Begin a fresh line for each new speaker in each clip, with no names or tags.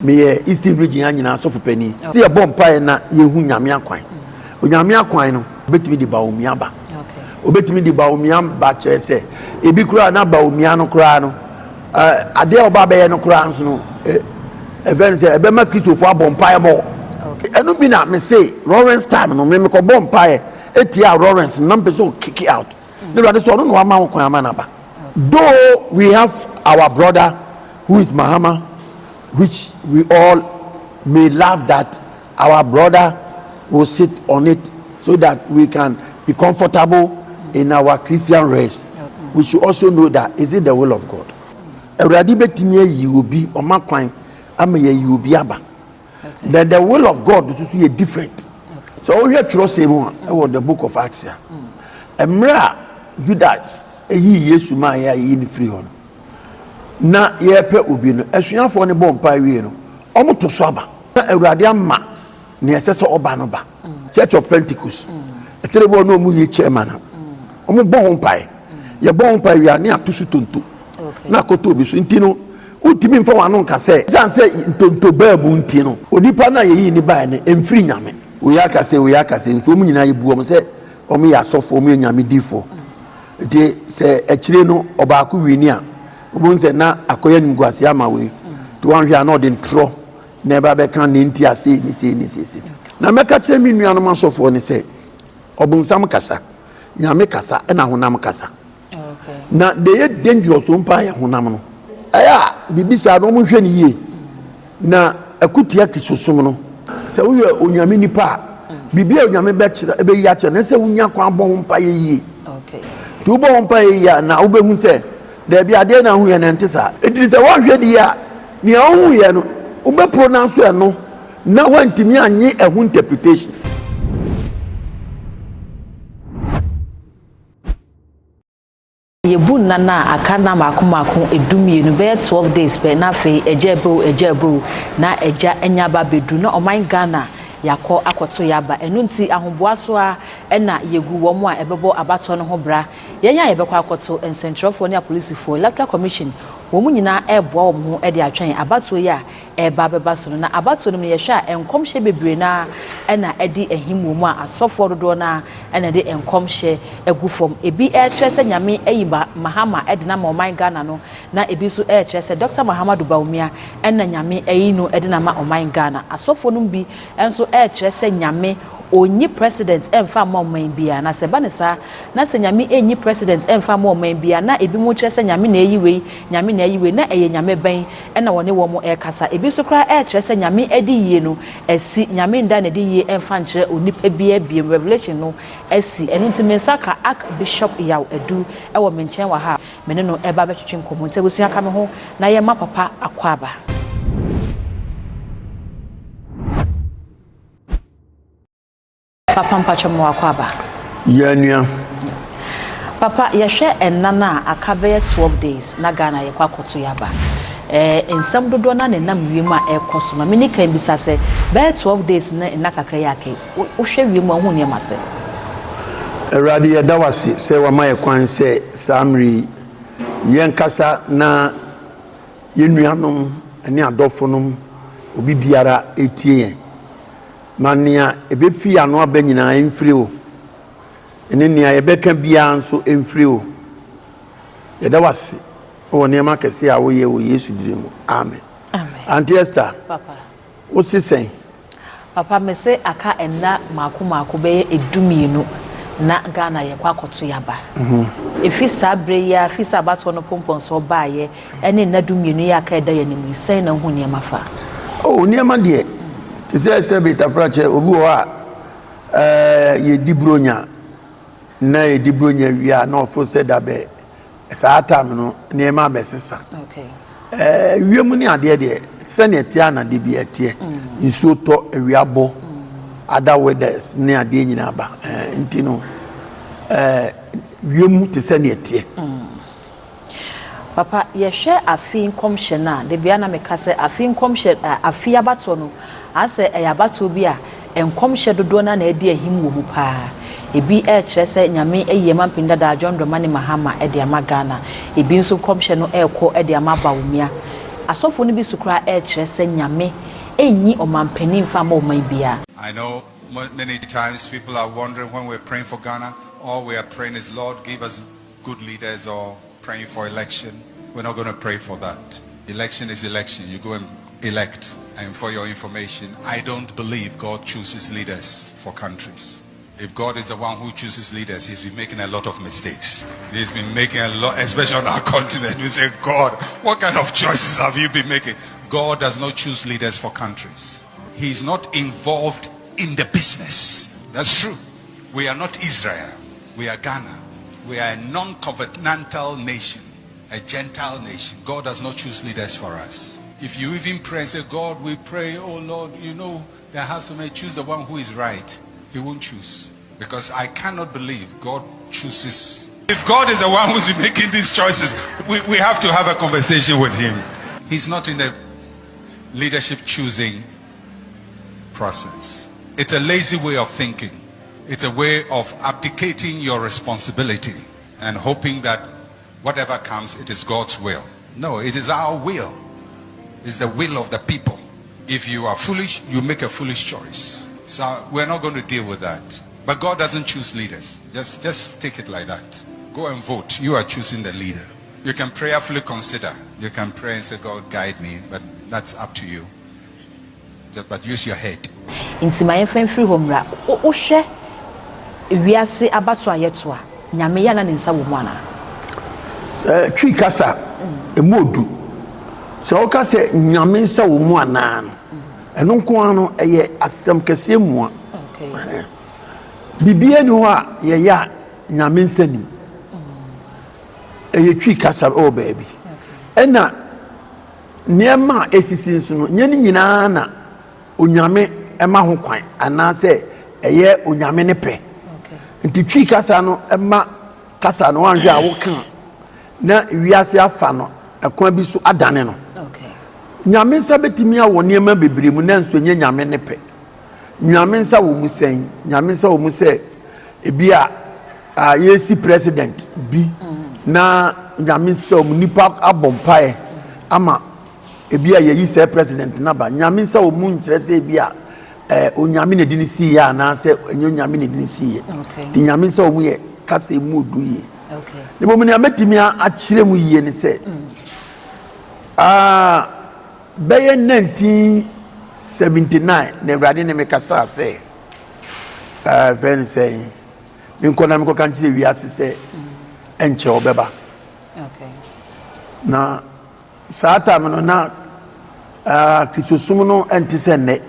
Meyɛ Eastern Region ha nyinaa sɔfo panin. Sɛ yɛbɔ mpaeɛ na yɛhu Nyame akwan. Onyame akwan no, obɛtumi de Bawumia ba. Obɛtumi de Bawumia ba kyerɛ sɛ, ebi koraa na Bawumia no koraa no, adeɛ a ɔba bɛyɛ no koraa nso no, ɛfɛ no sɛ ɛbɛma Kristofoɔ abɔ mpaeɛ mɔ. Ɛno bi na mese Lawrence time no, me mekɔbɔ mpaeɛ etia Lawrence na mpɛ sɛ ɔkick out. Ne Awurade sɛ ɔno na wama wo kwan ama no aba. Though we have our brother who is Mahama, which we all may love that our brother will sit on it so that we can be comfortable in our Christian rest. We should also know that is it the will of God? Awurade bɛtumi ayi obi ɔma kwan ama yɛyi obi aba. Then the will of God nso so yɛ different. So wohwɛ twerɛsɛm mu a ɛwɔ the book of Acts a, mmerɛ a Judas eyi Yesu maa yɛ a yɛyi no firi hɔ no, na yɛrepɛ obi no, asuafoɔ no bɔ mpa wie no, wɔn to so aba. Na Awurade ama nea ɛsɛ sɛ ɔba no ba. Church of Pentecost. Ɛtɛrɛ bi wɔ na wɔn yɛ chairman a, wɔn bɔ ho mpae. Yɛbɔ ho mpae wie a, ne ato so tonto. Na akɔtɔ obi so nti no, wotumi nfa wɔn ano nka sɛ, ɛsiane sɛ ntonto baa mu nti no, onipa no a yɛyi ne baa no mfiri Nyame. Oyɛ akasɛ, oyɛ akasɛ, nso wɔn nyinaa yɛbu wɔn sɛ wɔn yɛ asɔfoɔ, wɔn yɛ Nyame difoɔ. Nti sɛ akyire no ɔbaako wini a, wobɛhu sɛ na akɔyɛ animguaseɛ ama wei. Nti wɔanhwɛ a na ɔde ntorɔ na ɛba bɛka ne nti ase ne sei ne sei sei. Na mɛka kyerɛ me nuanom asɔfoɔ ne sɛ, ɔbonsam kasa, Nyame kasa, ɛna honam kasa. Na deɛ ɛyɛ dangerous wɔ mpa yɛ honam no. Ɛyɛ a biribi saa no wɔn nhwɛ no yie. Na ɛko tia Kristosom no. Sɛ woyɛ Onyame nipa a, biribi a Onyame bɛkyerɛ ɛbɛyi akyerɛ no, ɛsɛ sɛ wonya kwan bɔ ho mpa yɛ yie. Nti wobɔ ho mpa yɛ yie a, na wobɛhu sɛ daabi adeɛ na ahu yɛ no ɛnte saa. Nti sɛ woanhwɛ die a, nea wohu yɛ no, wobɛ pronounce ɛno na woantumi anye ɛho interpretation.
Yɛbu nna no a aka nna mmaako mmaako 12, bɛyɛ 12 days pɛ, na afei agya ɛbɛwu, agya ɛbɛwu, na agya anya aba abɛduru na ɔman Ghana yɛakɔ akɔto yɛaba. Ɛno nti ahoboa so a ɛna yɛgu wɔn a ɛbɛbɔ abatoɔ no ho bra. Yɛn a yɛbɛkɔ akɔto, nsɛntwerɛfoɔ ne apolisifoɔ, Electoral Commission, wɔn mu nyinaa ɛreboa wɔn ho de atwɛn abatoɔ yi a ɛreba abɛba so no. Na abatoɔ no mu no, yɛhwɛ a nkɔmhyɛ bebree naa ɛna ɛde ahim wɔ mu a asɔfoɔ dodoɔ naa ɛna ɛde nkɔmhyɛ agu fam. Ebi ɛrekyerɛ sɛ Nyame ayi Mahama ɛde nam ɔman Ghana no, na ebi nso ɛrekyerɛ sɛ Dr. Mahamudu Bawumia ɛna Nyame ayi no ɛde nam ɔman Ghana. Asɔfoɔ no bi nso ɛrekyerɛ sɛ Nyame onyi president ɛmfa mma ɔman biara, na sɛ ɛba ne saa na sɛ Nyame enyi president ɛmfa mma ɔman biara, na ebi mu kyerɛ sɛ Nyame na ɛyi wei, Nyame na ɛyi wei, na ɛyɛ Nyame bɛn ɛna wɔne wɔn ɛrekasa? Ebi nso koraa ɛrekyerɛ sɛ Nyame ɛdi yie no ɛsi Nyame nda na ɛdi yie ɛmfa nkyerɛ onipa biara biem, revelation no ɛsi. Ɛno nti me nsa ka Archbishop Yaw Adu ɛwɔ me nkyɛn wɔ ha, me ne no ɛba bɛtwetwe nkɔmmɔ. Nti abusua, ka me ho na yɛma papa akɔ aba. Papa, mpatwɔ mu akɔ aba.
Yɛ nua.
Papa, yɛhwɛ ɛnna no a aka bɛyɛ 12 days na Ghana yɛkɔ akɔto yɛaba. Nsɛm dodoɔ na nenam wiem a ɛrekɔ so. Ma me ni kan bisa sɛ, bɛyɛ 12 days na nna kakra yi aka yi, wohwɛ wiem a, wohu nneɛma sɛ?
Awurade, yɛda wo ase sɛ wama yɛ kwan sɛ saa mmere yi yɛnkasa na yɛn nuanom ne adɔfonom, obi biara ɛtie yɛn. Ma nea ɛbɛfi ano aba nyinaa mfiri wo, ne nea yɛbɛka biara nso mfiri wo. Yɛda wo ase wɔ nneɛma kɛse a woyɛ wɔ Yesu din mu. Amen.
Amen.
Auntie Esther,
Papa.
Wo se sɛn?
Papa, me se aka nna mmaako mmaako bɛyɛ 12 na Ghana yɛkɔ akɔto yɛaba. Efi saa berɛ yi a, fi sɛ abatoɔ no pompɔnsoɔ baayɛ ɛne nna 12 yi aka ɛda yɛn anim yi, sɛn na wohu nneɛma fa?
Oh, nneɛma deɛ, te sɛ betafrakyɛ, obi wɔ hɔ a yɛdi buronya na yɛdi buronya wie a na ɔfo sɛ dabɛ saa time no nneɛma abɛsesa. Wiem ne adeɛ deɛ, sɛnea ɛteɛ anade bi ɛteɛ. Nsuo tɔ, awia bɔ, other weathers ne adeɛ nyinaa ba. Nti no, wiem te sɛnea ɛteɛ.
Papa, yɛhwɛ afe nkɔmhyɛ no a, de bia na meka sɛ afe nkɔmhyɛ, afe abatoɔ no, asɛ ɛyɛ abatoɔ bi a nkɔmhyɛ dodoɔ no na ɛdi ahim wɔ mu paa. Ebi ɛrekyerɛ sɛ Nyame ayi ɛma mpanin dada John Dramani Mahama ɛde ama Ghana. Ebi nso nkɔmhyɛ no ɛrekɔ ɛde ama Bawumia. Asɔfoɔ no bi so koraa ɛrekyerɛ sɛ Nyame ɛnyi ɔmanpanin mfa mma ɔman biara.
I know many times people are wondering when we're praying for Ghana, all we are praying is, Lord, give us good leaders or praying for election. We're not going to pray for that. Election is election. You go and elect. And for your information, I don't believe God chooses leaders for countries. If God is the one who chooses leaders, he's been making a lot of mistakes. He's been making a lot, especially on our continent. We say, God, what kind of choices have you been making? God does not choose leaders for countries. He's not involved in the business. That's true. We are not Israel. We are Ghana. We are a non-covenantal nation, a Gentile nation. God does not choose leaders for us. If you even pray and say, God, we pray, oh Lord, you know, there has to be, choose the one who is right. He won't choose. Because I cannot believe God chooses. If God is the one who's making these choices, we, we have to have a conversation with him. He's not in the leadership choosing process. It's a lazy way of thinking. It's a way of abdicating your responsibility and hoping that whatever comes, it is God's will. No, it is our will. It's the will of the people. If you are foolish, you make a foolish choice. So we're not going to deal with that. But God doesn't choose leaders. Just, just take it like that. Go and vote. You are choosing the leader. You can prayerfully consider. You can pray and say, God, guide me, but that's up to you. But use your head.
Nti ma yɛmfa mfiri hɔ mmra. Wohwɛ wiase abato a yɛto a, Nyame yɛ na ne nsa wɔ mu anaa?
Sɛ Twi kasa emu odu sɛ wɔka sɛ Nyame nsa wɔ mu anaa no, ɛno nko ara no ɛyɛ asɛm kɛseɛ mua. Biribiara ni hɔ a yɛyɛ a Nyame nsa nim. Ɛyɛ Twi kasa ɛwɔ baabi. Ɛna nneɛma a esisi nso no, nyɛ ne nyinaa na Onyame ɛma ho kwan anaasɛ ɛyɛ Onyame ne pɛ. Nti Twi kasa no ɛma kasa no wanhwɛ a woka na wiase afa no ɛkwan bi so adane no. Nyame nsa bɛtumi awɔ nneɛma bebree mu nanso nyɛ Nyame ne pɛ. Nyame nsa wɔ mu sɛn? Nyame nsa wɔ mu sɛ ebi a yɛsi president bi na Nyame nsa wɔ mu, nipa abɔ mpaeɛ ama ebi a yɛyi sɛ president naba. Nyame nsa wɔ mu nkyerɛ sɛ ebi a Onyame na ɛde ne sii yɛ anaasɛ ɛnyɛ Onyame na ɛde ne sii yɛ. Nti Nyame nsa wɔ mu yɛ kasa emu odu yie. Ne mmom nea mɛtumi akyerɛ mu yie ne sɛ bɛyɛ 1979 na Awurade ne me kasaa sɛ fɛn ne sɛ menkɔ na menkɔka nkyerɛ wiase sɛ ɛnkyɛ ɔbɛba. Na saa time no na Kristosom no ɛnte sɛ nnɛ.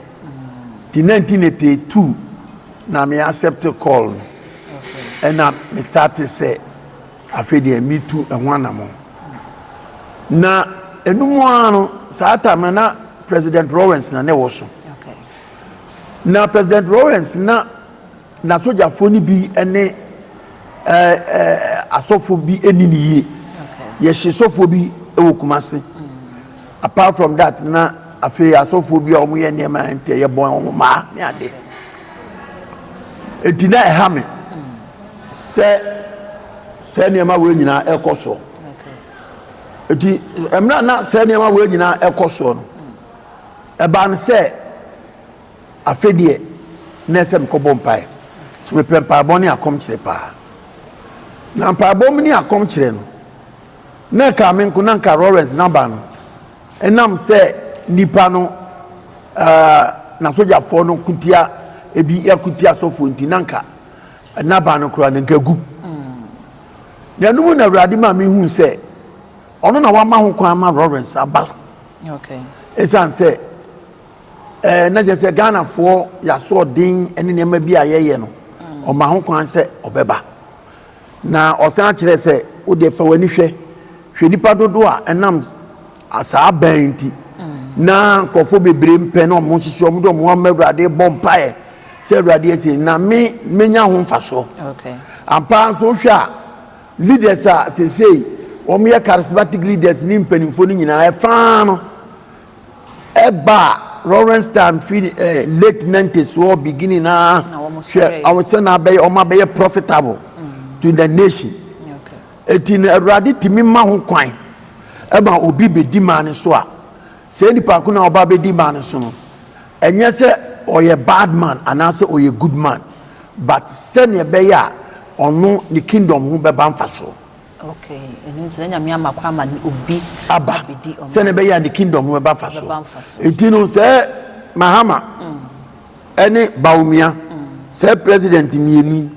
Nti 1982 na me accept call no, ɛna me start sɛ afei deɛ metu ɛho anammɔn. Na ɛnum ara no, saa time no na President Rawlings na ne wɔ so. Na President Rawlings na n'asogyafoɔ no bi ne ɛɛ ɛɛ asɔfoɔ bi ani ne yie. Yɛhyɛ sɔfoɔ bi wɔ Kumase. Apart from that, na afei asɔfoɔ bi a wɔyɛ nneɛma nti yɛbɔ wɔn mmaa ne ade. Eti na ɛha me sɛ sɛ nneɛma wɔ nyinaa ɛkɔ soɔ. Eti mmerɛ na sɛ nneɛma wɔ nyinaa ɛkɔ soɔ no, ɛbaa no sɛ afei deɛ na ɛsɛ mekɔbɔ mpaeɛ. So mepɛ mpaebɔ ne akɔmkyerɛ paa. Na mpaebɔ mu ne akɔmkyerɛ no, na ɛka me nko na nka Rawlings naba no, ɛnam sɛ nipa no n'asogyafoɔ no kutia ebi akutia asɔfoɔ nti, na nka naba no koraa na nka gu. Na ɛno mu na Awurade maa mehu sɛ ɔno na wama ho kwan ma Rawlings aba. Ɛsiane sɛ na kyerɛ sɛ Ghanafoɔ yɛasoɔden ne nneɛma bi a yɛyɛ no, ɔma ho kwan sɛ ɔbɛba. Na ɔsan kyerɛ sɛ wode fa w'ani hwɛ hwɛ nipa dodoɔ a ɛnam saa bɛn nti na nkurɔfoɔ bebree mpɛ na ɔmo hyehyɛ ɔmo de ɔmo ama Awurade bɔ mpaeɛ sɛ Awurade asi na me menya ho mfasoɔ. Ampa nso, wohwɛ a leaders a seesei wɔn yɛ charismatic leaders ne mpanimfoɔ no nyinaa ɛfaa no ɛba Rawlings time fi late 90s wɔ beginning na hwɛ ɔmo sɛ na abɛyɛ ɔmo abɛyɛ profitable to the nation. Eti na Awurade tumi ma ho kwan ɛma obi bɛdi maa ne so a. Saa nipa ko no a ɔba bɛdi man no so no, ɛnyɛ sɛ ɔyɛ bad man anaasɛ ɔyɛ good man, but sɛnea ɛbɛyɛ a ɔno ne kingdom ho bɛba mfasoɔ.
Okay, ɛno nti na Nyame ama kwan ma obi
aba
abɛdi ɔman
sɛnea ɛbɛyɛ a ne kingdom ho bɛba
Bɛba
mfasoɔ.
mfasoɔ.
Nti no sɛ Mahama ɛne Bawumia, sɛ president mmienu yi,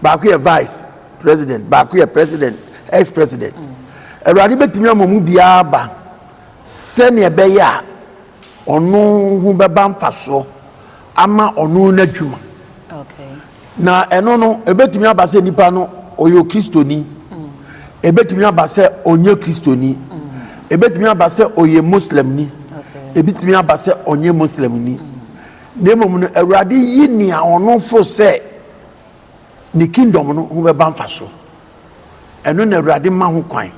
baako yɛ vice president, baako yɛ president, ex president, Awurade bɛtumi ama mu biara ba sɛnea ɛbɛyɛ a ɔno ho bɛba mfasoɔ ama ɔno n'adwuma. Na ɛno no, ebɛtumi aba sɛ nipa no ɔyɛ okristoni, ebɛtumi aba sɛ ɔnyɛ kristoni, ebɛtumi aba sɛ ɔyɛ muslimni, ebɛtumi aba sɛ ɔnyɛ muslimni. Na mmom no, Awurade yi nea ɔno fo sɛ ne kingdom no ho bɛba mfasoɔ, ɛno na Awurade ma ho kwan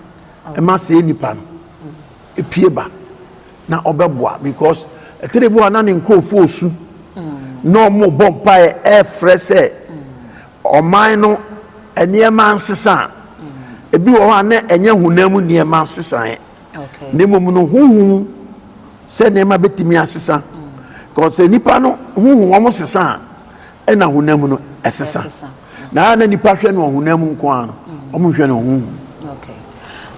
ɛma sɛ nipa no epie ba na ɔbɛboa, because ɛtɛrɛ bi wɔ na ne nkurɔfoɔ osu na ɔmo bɔ mpaeɛ ɛɛfrɛ sɛ ɔman no nneɛma nsesa a, ebi wɔ hɔ a na ɛnyɛ honam mu nneɛma nsesaeɛ, na mmom no huhu sɛ nneɛma bɛtumi asesa, kɔsɛ nipa no huhu wɔn sesa a, ɛna honam no ɛsesa.
Ɛsesa.
Na na nipa hwɛ no ɔhonam mu nko ara no, ɔmo hwɛ no huhu.
Okay.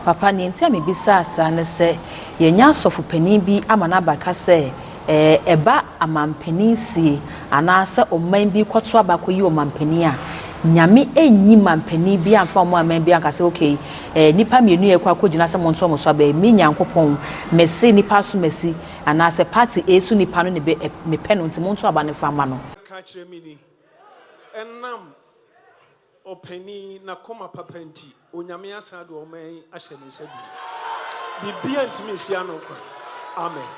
Papa, nea nti a mebisaa saa ne sɛ yɛnya asɔfo panin bi ama no abaka sɛ ɛba amampanin sie anaasɛ ɔman bi kɔto aba kɔyi ɔmampanin a, Nyame ɛnyi mampanin bi amfa ɔmo aman bi anka sɛ, okay, nipa mmienu yɛ kɔ akɔgyina sɛ monto ɔmo so aba yi, me Nyankopɔn mese nipa asomasi anaasɛ party A so nipa no ne bɛ mepɛ no nti monto aba no fa ma no.
Ka kyerɛ me ni, ɛnam ɔpanin n'akoma papa nti, Onyame asan de ɔman yi ahyɛ ne nsa bio. Biribiara ntumi nsi ano kwan. Amen.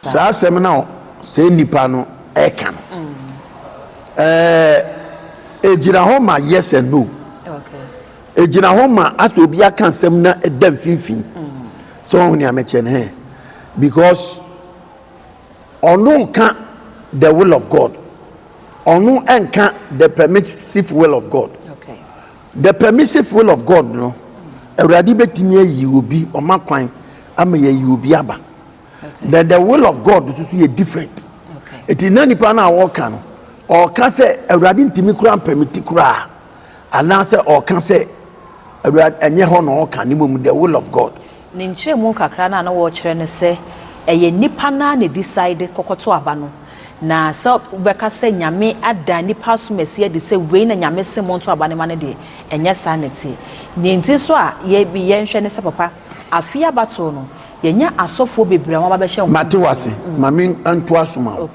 Saa asɛm no a sɛ nipa no ɛka no, ɛgyina hɔ ma yes and no. Ɛgyina hɔ ma asɛ obi aka asɛm na ɛda mfimfini sɛ ɔho nea mɛkyɛ no hɛ, because ɔno nka the will of God, ɔno nka the permissive will of God. The permissive will of God no, Awurade bɛtumi ayi obi, ɔma kwan ama yɛyi obi aba. Then the will of God nso so yɛ different. Eti na nipa no a wɔka no, ɔka sɛ Awurade ntumi koraa mpɛmiti koraa, anaasɛ ɔka sɛ Awurade ɛnyɛ hɔ na ɔka ne mmom the will of God?
Ne nkyerɛmu kakra no a na wɔrekyerɛ no sɛ ɛyɛ nipa naa na decide kɔkɔto aba no, na sɛ wobɛka sɛ Nyame ada nipa asomasi adi sɛ wei na Nyame se monto aba no ma no deɛ, ɛnyɛ saa na ɛteɛ. Nea nti nso a yɛ yɛnhwɛ ne sɛ, papa, afe abatoɔ no, yɛnya asɔfoɔ bebree a wɔn aba bɛhyɛ nkɔm.
Mate wase, ma me ntoa so ma wo.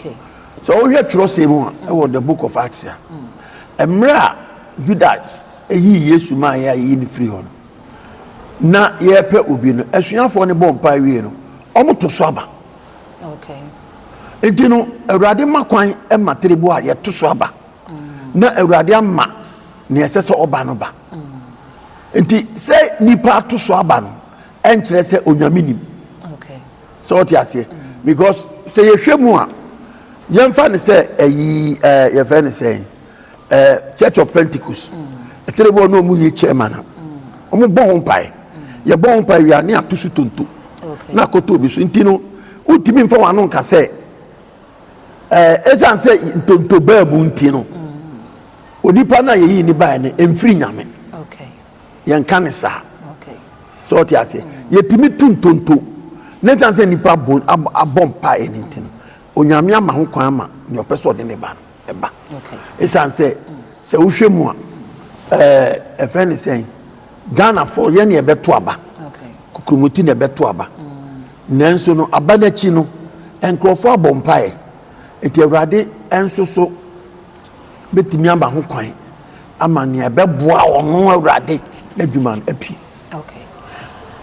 Sɛ wohwɛ twerɛsɛm mu a, ɛwɔ the Book of Acts a, mmerɛ a Judas ɛyii Yesu maa yɛ a yɛyi no firi hɔ no, na yɛrepɛ obi no, asuafoɔ no bɔ mpae wie no, ɔmo to so aba. Nti no, Awurade ma kwan ma terebo a yɛto so aba na Awurade ama nea ɛsɛ sɛ ɔba no ba. Nti sɛ nipa ato so aba no, ɛnkyerɛ sɛ Onyame nim sɛ ɔte aseɛ, because sɛ yɛhwɛ mu a, yɛmfa no sɛ ɛyi yɛfrɛ no sɛ Church of Pentecost, ɛtɛrɛ bi wɔ na ɔmo yi chairman a, ɔmo bɔ ho mpae, yɛbɔ ho mpae wia ne ato so tonto na akɔtɔ obi so. Nti no wontumi nfa wɔn ano nka sɛ ɛsan sɛ ntonto baa mu nti no, onipa no a yɛyi ne baa no mfiri Nyame. Yɛnka ne saa sɛ ɔte aseɛ. Yɛtumi tu ntonto ne san sɛ nipa abɔ abɔ mpaeɛ ne nti no, Onyame ama ho kwan ama nea ɔpɛ sɛ ɔde ne ba no ɛba. Ɛsiane sɛ sɛ wohwɛ mu a, ɛfɛ ne sɛn, Ghanafoɔ yɛn ne ɛbɛto aba, kokromoti na ɛbɛto aba, nanso no aba n'akyi no, nkurɔfoɔ abɔ mpaeɛ, nti Awurade nso so bɛtumi ama ho kwan ama nea ɛbɛboa ɔno Awurade n'adwuma no apue.
Okay.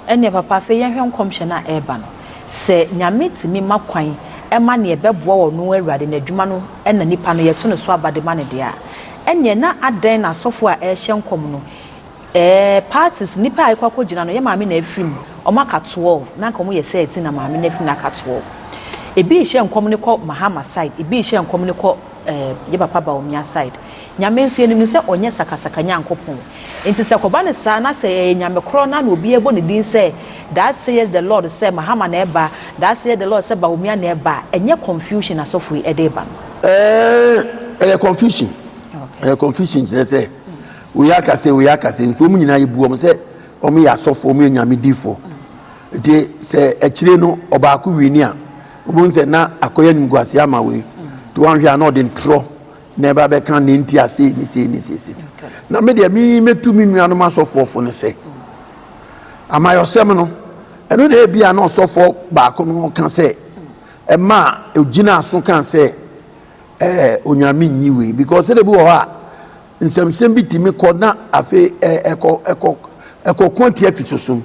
Ɛnneɛ papa, afei yɛnhwɛ nkɔmhyɛ no a ɛreba no. Sɛ Nyame tumi ma kwan ma nea ɛbɛboa ɔno Awurade n'adwuma no na nipa no yɛto no so aba de ma no deɛ a, ɛnneɛ na adɛn na asɔfoɔ a ɛrehyɛ nkɔm no, parties, nipa a ɛkɔ akɔgyina no, yɛ maame na afiri mu, wɔn aka 12, na anka wɔn yɛ 13 na maame no afiri mu na aka 12. Ebi rehyɛ nkɔm no kɔ Mahama side, ebi rehyɛ nkɔm no kɔ yɛ papa Bawumia side. Nyame nso yɛnim no sɛ ɔnyɛ sakasaka Nyankopɔn. Nti sɛ kɔba no saa na sɛ ɛyɛ Nyame korɔ no a na obiara bɔ ne din sɛ That says the Lord sɛ Mahama na ɛba, that says the Lord sɛ Bawumia na ɛba a, ɛnyɛ confusion na asɔfo yi de reba no?
Ɛɛ, ɛyɛ confusion. Ɛyɛ confusion kyerɛ sɛ wei aka sɛ wei aka sɛ nso wɔn nyinaa yɛbu wɔn sɛ wɔn yɛ asɔfo, wɔn yɛ nyame difoɔ. Nti sɛ akyire no ɔbaako wini a, wobɛhu sɛ na akɔyɛ animguaseɛ ama wei. Nti wɔanhwɛ a na ɔde ntorɔ na ɛba bɛka ne nti a sei ne sei ne sei sei. Na me deɛ me mɛtu me nuanom asɔfoɔ fo no sɛ amayɔsɛm no ɛno na ebi a na ɔsɔfoɔ baako no ka sɛ ɛma a ogyina so ka sɛ ɛɛ onyame nyi wei because sɛdeɛ bi wɔ hɔ a Nsɛmnsɛm bi tumi kɔ na afei ɛkɔ ɛkɔ ɛkɔ ko atia Kristosom.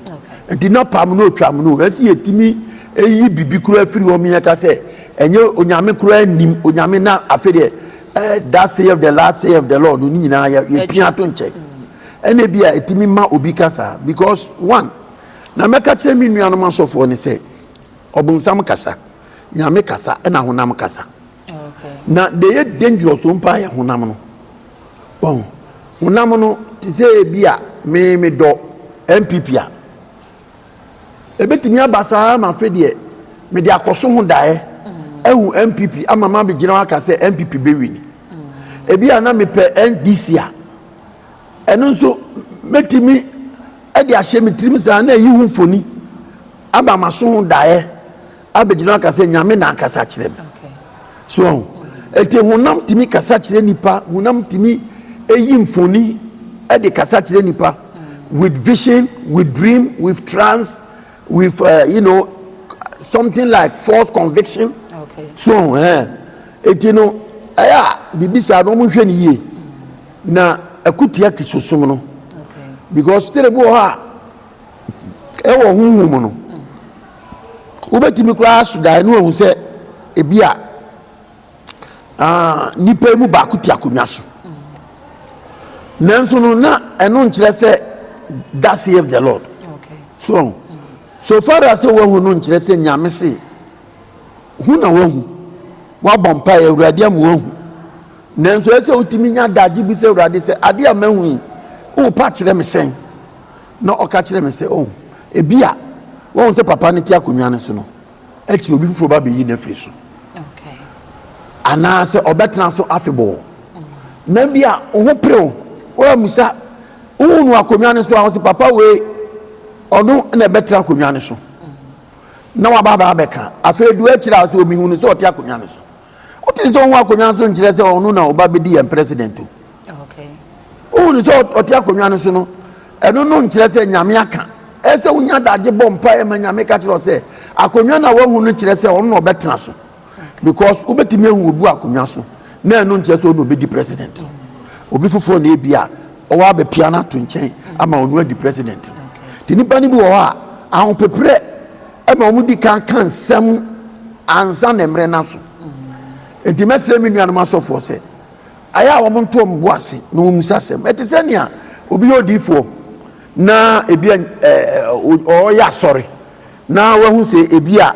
Nti na pam no otwam no ɛsɛ yɛtumi eyi bibi koraa firi hɔ mi yɛka sɛ ɛnyɛ onyame koraa nim onyame na afei deɛ ɛɛ that say of the last say of the Lord no ne nyinaa yɛ yɛpia to nkyɛn. Ɛna ebi a ɛtumi ma obi kasa because one na mɛka kyerɛ me nuanom asɔfoɔ ne sɛ ɔbonsam kasa, nyame kasa ɛna honam kasa. Na deɛ ɛyɛ dangerous wɔ mu paa yɛ honam no. Wahu? Honam no te sɛ ebi a me medɔ NPP a, ɛbɛtumi aba saa ma afei deɛ mede akɔso ho daeɛ ahu NPP ama mabɛgyina hɔ aka sɛ NPP bɛwini. Ebi a na mepɛ NDC a, ɛno nso mɛtumi de ahyɛ me tirim saa na ayi ho mfoni aba maso ho daeɛ abɛgyina aka sɛ Nyame na akasa akyerɛ me. So ɔho? Eti honam tumi kasa kyerɛ nipa, honam tumi eyi mfoni ɛde kasa kyerɛ nipa with vision, with dream, with trance, with uh, you know something like false conviction. Okay. So ɔho ɛɛ eti no ɛyɛ a biribi saa no wɔn nhwɛ ne yie na ɛko tia kristosom no because tere bi wɔ hɔ a ɛwɔ honhom mu no wobɛtumi koraa so daeɛ no wahu sɛ ebi a ah, nipa yi mu baako te akonnwa so nanso no na ɛno nkyerɛ sɛ that save the lord so so far as sɛ wahu no nkyerɛ sɛ nyame se hu na wahu wabɔ mpaeɛ awurade ama wahu nanso ɛsɛ wotumi nya adagye bi sɛ awurade sɛ adeɛ a mahu yi wopa kyerɛ me sɛn Na ɔka kyerɛɛ me sɛ, Oh, ebia woahu sɛ papa no te akonnwa no so no, akyiri obi foforɔ ba bɛyi no afiri so, anaasɛ ɔbɛtena so afebɔɔ. Na bi a wo ho pere wo, woammisa, wohu no akonnwa no so a, wo sɛ papa wei, ɔno na ɛbɛtena akonnwa no so. Na waba aba abɛka. Afei du akyiri a sɛ omihu no sɛ ɔte akonnwa no so. Wote sɛ ɔhu akonnwa no so nkyerɛ sɛ ɔno na ɔba bɛdi yɛn president o. Wohu no sɛ ɔte akonnwa no so no, ɛno no nkyerɛ sɛ Nyame aka. Ɛyɛ sɛ wonya adagye bɔ mpaeɛ ma Nyame ka kyerɛ wo sɛ akonnwa no a woahu no kyerɛ sɛ ɔno na ɔbɛtena so. Because wobɛtumi ahu obi wɔ akonnwa so na ɛno nkyerɛ sɛ ɔno na ɔbɛdi president no. Obi foforɔ na ebi a ɔwɔ abɛpia no ato nkyɛn ama ɔno adi president no. Nti nnipa no bi wɔ hɔ a ahopeprɛ ma wɔn di kan ka nsɛm ansa na mmerɛ no aso. Nti mɛsrɛ me nuanom asɔfoɔ sɛ Ayɛ a wɔnto wɔn bo ase na wɔmmisa asɛm. Ɛte sɛ nea obi yɛ odiyifoɔ na ebi a ɔreyɛ asɔre na wahu sɛ ebi a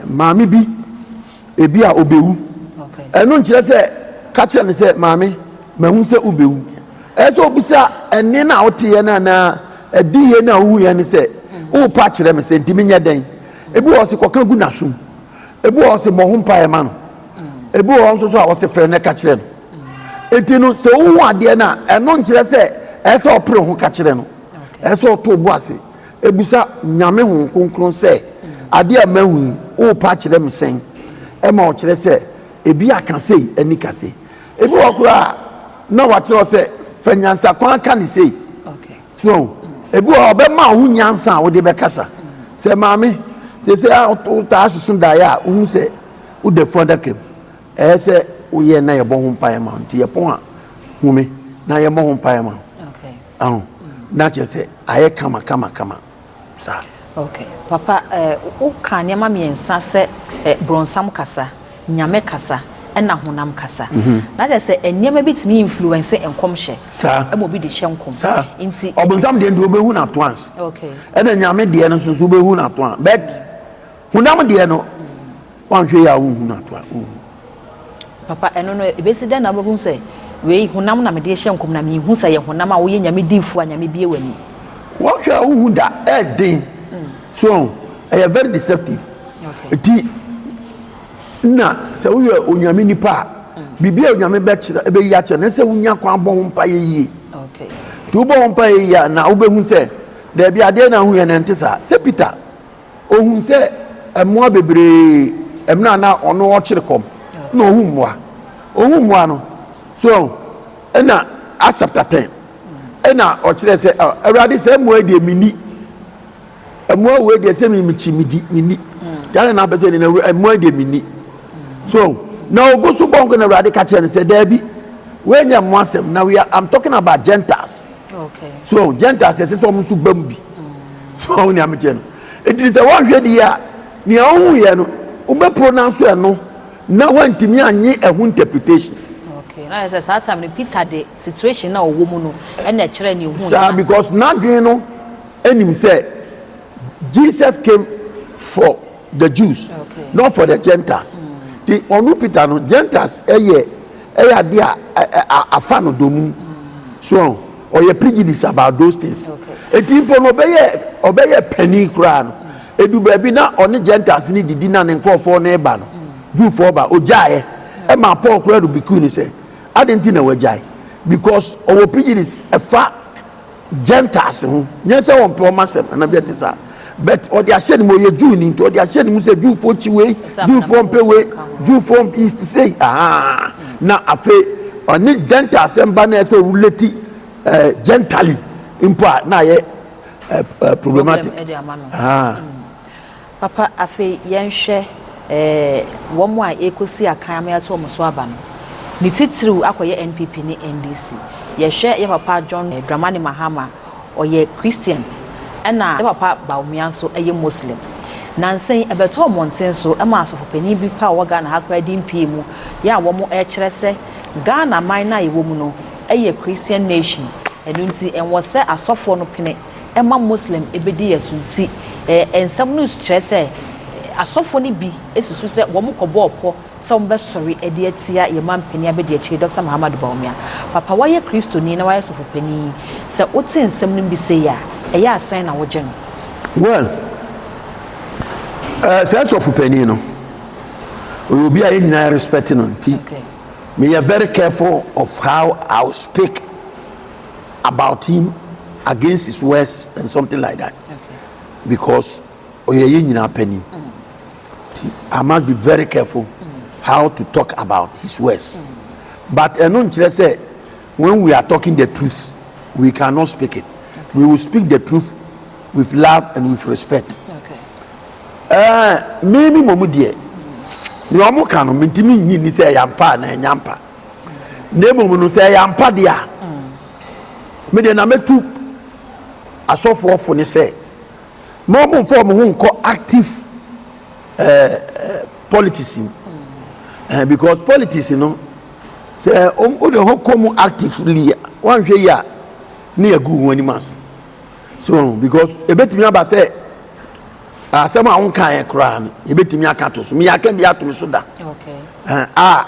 maame bi ebi a ɔbɛwu. Ɛno nkyerɛ sɛ ka kyerɛ no sɛ maame mahu sɛ wobɛwu. Ɛyɛ sɛ obisa ɛnne no a woteɛ no anaa adiyie no a wohuiɛ no sɛ worepa akyerɛ me sɛ nti menyɛ dɛn. Ebi wɔ hɔ sɛ kɔka gu n'asom. Ebi wɔ hɔ sɛ bɔ ho mpaeɛ ma no. Ebi wɔ hɔ nso so a wɔsɛ frɛ no ka kyerɛ no. Eti no sɛ wohu adeɛ no a ɛno nkyerɛ sɛ ɛyɛ sɛ ɔpere ho ka kyerɛ no. Ɛyɛ sɛ ɔto bo ase ebisa Nyame Honhom Kronkron sɛ adeɛ a mahu yi worepa akyerɛ me sɛn? Ɛma ɔkyerɛ sɛ ebi aka sei ɛne ka sei. Ebi wɔ hɔ koraa a na wakyerɛ wo sɛ fa nyansakwan ka ne sei. So wahu? Ebi wɔ hɔ a, ɔbɛma wo ho nyansa a wode bɛkasa. Sɛ maame, seesei a wotaa soso daeɛ a, wohu sɛ woda funu adaka mu. Ɛyɛ sɛ woyɛ na yɛbɔ ho mpaeɛ ma wo. Nti yɛpɔn a, hu me na yɛmmɔ ho mpaeɛ ma wo. Aho? Na kyerɛ sɛ ayɛ kama kama kama saa.
Okay. Papa, eh, woka nneɛma mmiɛnsa sɛ eh, bronsam kasa, Nyame kasa ɛna honam kasa. Na kyerɛ sɛ nneɛma bi tumi influence nkɔmhyɛ.
Saa.
Ɛma obi de hyɛ nkɔm.
Saa.
Nti.
Ɔbonsam deɛ nti wobɛhu no at once.
Okay.
Ɛna Nyame deɛ no nso so wobɛhu no at once. But honam deɛ no wanhwɛ yie a wonhu no at once. Wonhu.
Papa ɛno no ɛbɛsi dɛn na wobɛhu sɛ wei honam na mede hyɛ nkɔm na menhu sɛ ɛyɛ honam a woyɛ Nyame diifoɔ a Nyame bue w'ani.
Wɔhwɛ a wohu da ɛɛden so ɛyɛ very deceptive. Nti na sɛ woyɛ Onyame nipa a, biribi a Onyame bɛkyerɛ ɛbɛyi akyerɛ no sɛ wonya kwan bɔ ho mpaeɛ yie. Nti wobɔ ho mpaeɛ yie a, na wobɛhu sɛ daabi, adeɛ na ahu yɛ no ɛnte saa. Sɛ Peter ohun sɛ mmoa bebree mmerɛ a na ɔno ɔkyere kɔm na ohu mmoa, ohu mmoa no so ɛna Acts chapter 10 ɛna ɔkyerɛ sɛ, Awurade, sɛ mmoa yi deɛ menni, mmoa wei deɛ sɛ mekyi medi menni deɛ na apɛ sɛ na mmoa yi deɛ menni so. Na ogu so bɔ nko na Awurade ka kyerɛ no sɛ daabi, wei nyɛ mmoa asɛm na we are, I'm talking about Gentiles. So Gentiles ɛsɛ sɛ wɔn nso ba mu bi so. Wɔn nea mekyerɛ no eti sɛ wɔnhwɛ di a, nea ɔhu yɛ no wobɛ pronounce ɛno na wɔntumi anye ɛho interpretation.
Okay, na yɛ sɛ saa time no Peter de situation na ɔwɔ mu no ɛna ɛkyerɛ ne ehu.
Saa, because n'adwene no anim sɛ Jesus came for the Jews, not for the Gentiles. Ti ɔno Peter no, Gentiles ɛyɛ adeɛ a afa no domu so, ɔyɛ prejudice about those things. Eti mpo no ɔbɛyɛ panin koraa no, edu baabi na ɔne Gentiles ne didi na ne nkurɔfoɔ ne ba no Jewfoɔ ba ogyaeɛ ɛma Paul koraa rebuke no sɛ adi nti na wagyae, because ɔwɔ prejudice ɛfa Gentiles ho. Nyɛ sɛ wɔn pɛ wɔn asɛm ana bi ɛte saa, but ɔde ahyɛ ne mu, ɔyɛ Jew ni, nti ɔde ahyɛ ne mu sɛ Jewfoɔ kyi wei, Jewfoɔ mpɛ wei, Jewfoɔ east sei aa. Na afei ɔne Gentiles mba na ɛsɛ ɔrelate gentile mpo a na ayɛ ɛɛ problematic.
Papa, afei yɛnhwɛ wɔn a ɛkɔsi akan ama yɛato wɔn so aba no, ne titiriw akɔyɛ NPP ne NDC. Yɛhwɛ yɛ papa John Dramani Mahama, ɔyɛ Christian, ɛna yɛ papa Bawumia nso ɛyɛ Muslim. Nansan ɛbɛtɔ mmɔnten so ɛma asɔfopanin bi pa a ɔwɔ Ghana ha koraa di mpie mu yɛ a wɔn ɛkyerɛ sɛ Ghana man no a yɛwɔ mu no ɛyɛ Christian nation, ɛno nti ɛnwɔ sɛ asɔfoɔ no pene ɛma Muslim ɛbɛdi yɛ so. Nti nsɛm no kyerɛ sɛ asɔfoɔ no bi esusu sɛ wɔn kɔbɔɔ pɔ sɛ wɔn bɛsɔre de atia yɛn man panin abɛdi akyire, Dr Muhammadu Bawumia. Papa, wayɛ Kristoni na wayɛ sɔfopanin, sɛ wote nsɛm no bi sɛ yi a, ɛyɛ asɛn na wogye no?
Well, sɛ sɔfopanin no ɔyɛ obi a yɛn nyinaa respect no, nti meyɛ very careful of how I will speak about him against his words and something like that, because ɔyɛ yɛn nyinaa panin. I must be very careful how to talk about his words. But ɛno nkyerɛ sɛ when we are talking the truth, we cannot speak it. We will speak the truth with love and with respect. Mímí mɔ mu deɛ, nea ɔmo ka no, mintimi nyi ni sɛ ɛyɛ ampa na ɛnyɛ ampa. Na emom no, sɛ ɛyɛ ampa deɛ a, mi deɛ na mɛtu asɔfoɔ fo ne sɛ ma ɔmo nfa ɔmo ho nkɔ active politics mu, because politics no, sɛ o de ho kɔ mu actively, wanhwɛ yi a, ne yɛ gu wɔn anim ase so, because ebetumi aba sɛ asɛm a wɔn kan yɛ koraa no, ebetumi aka to so. Mi aka bi ato mi so da a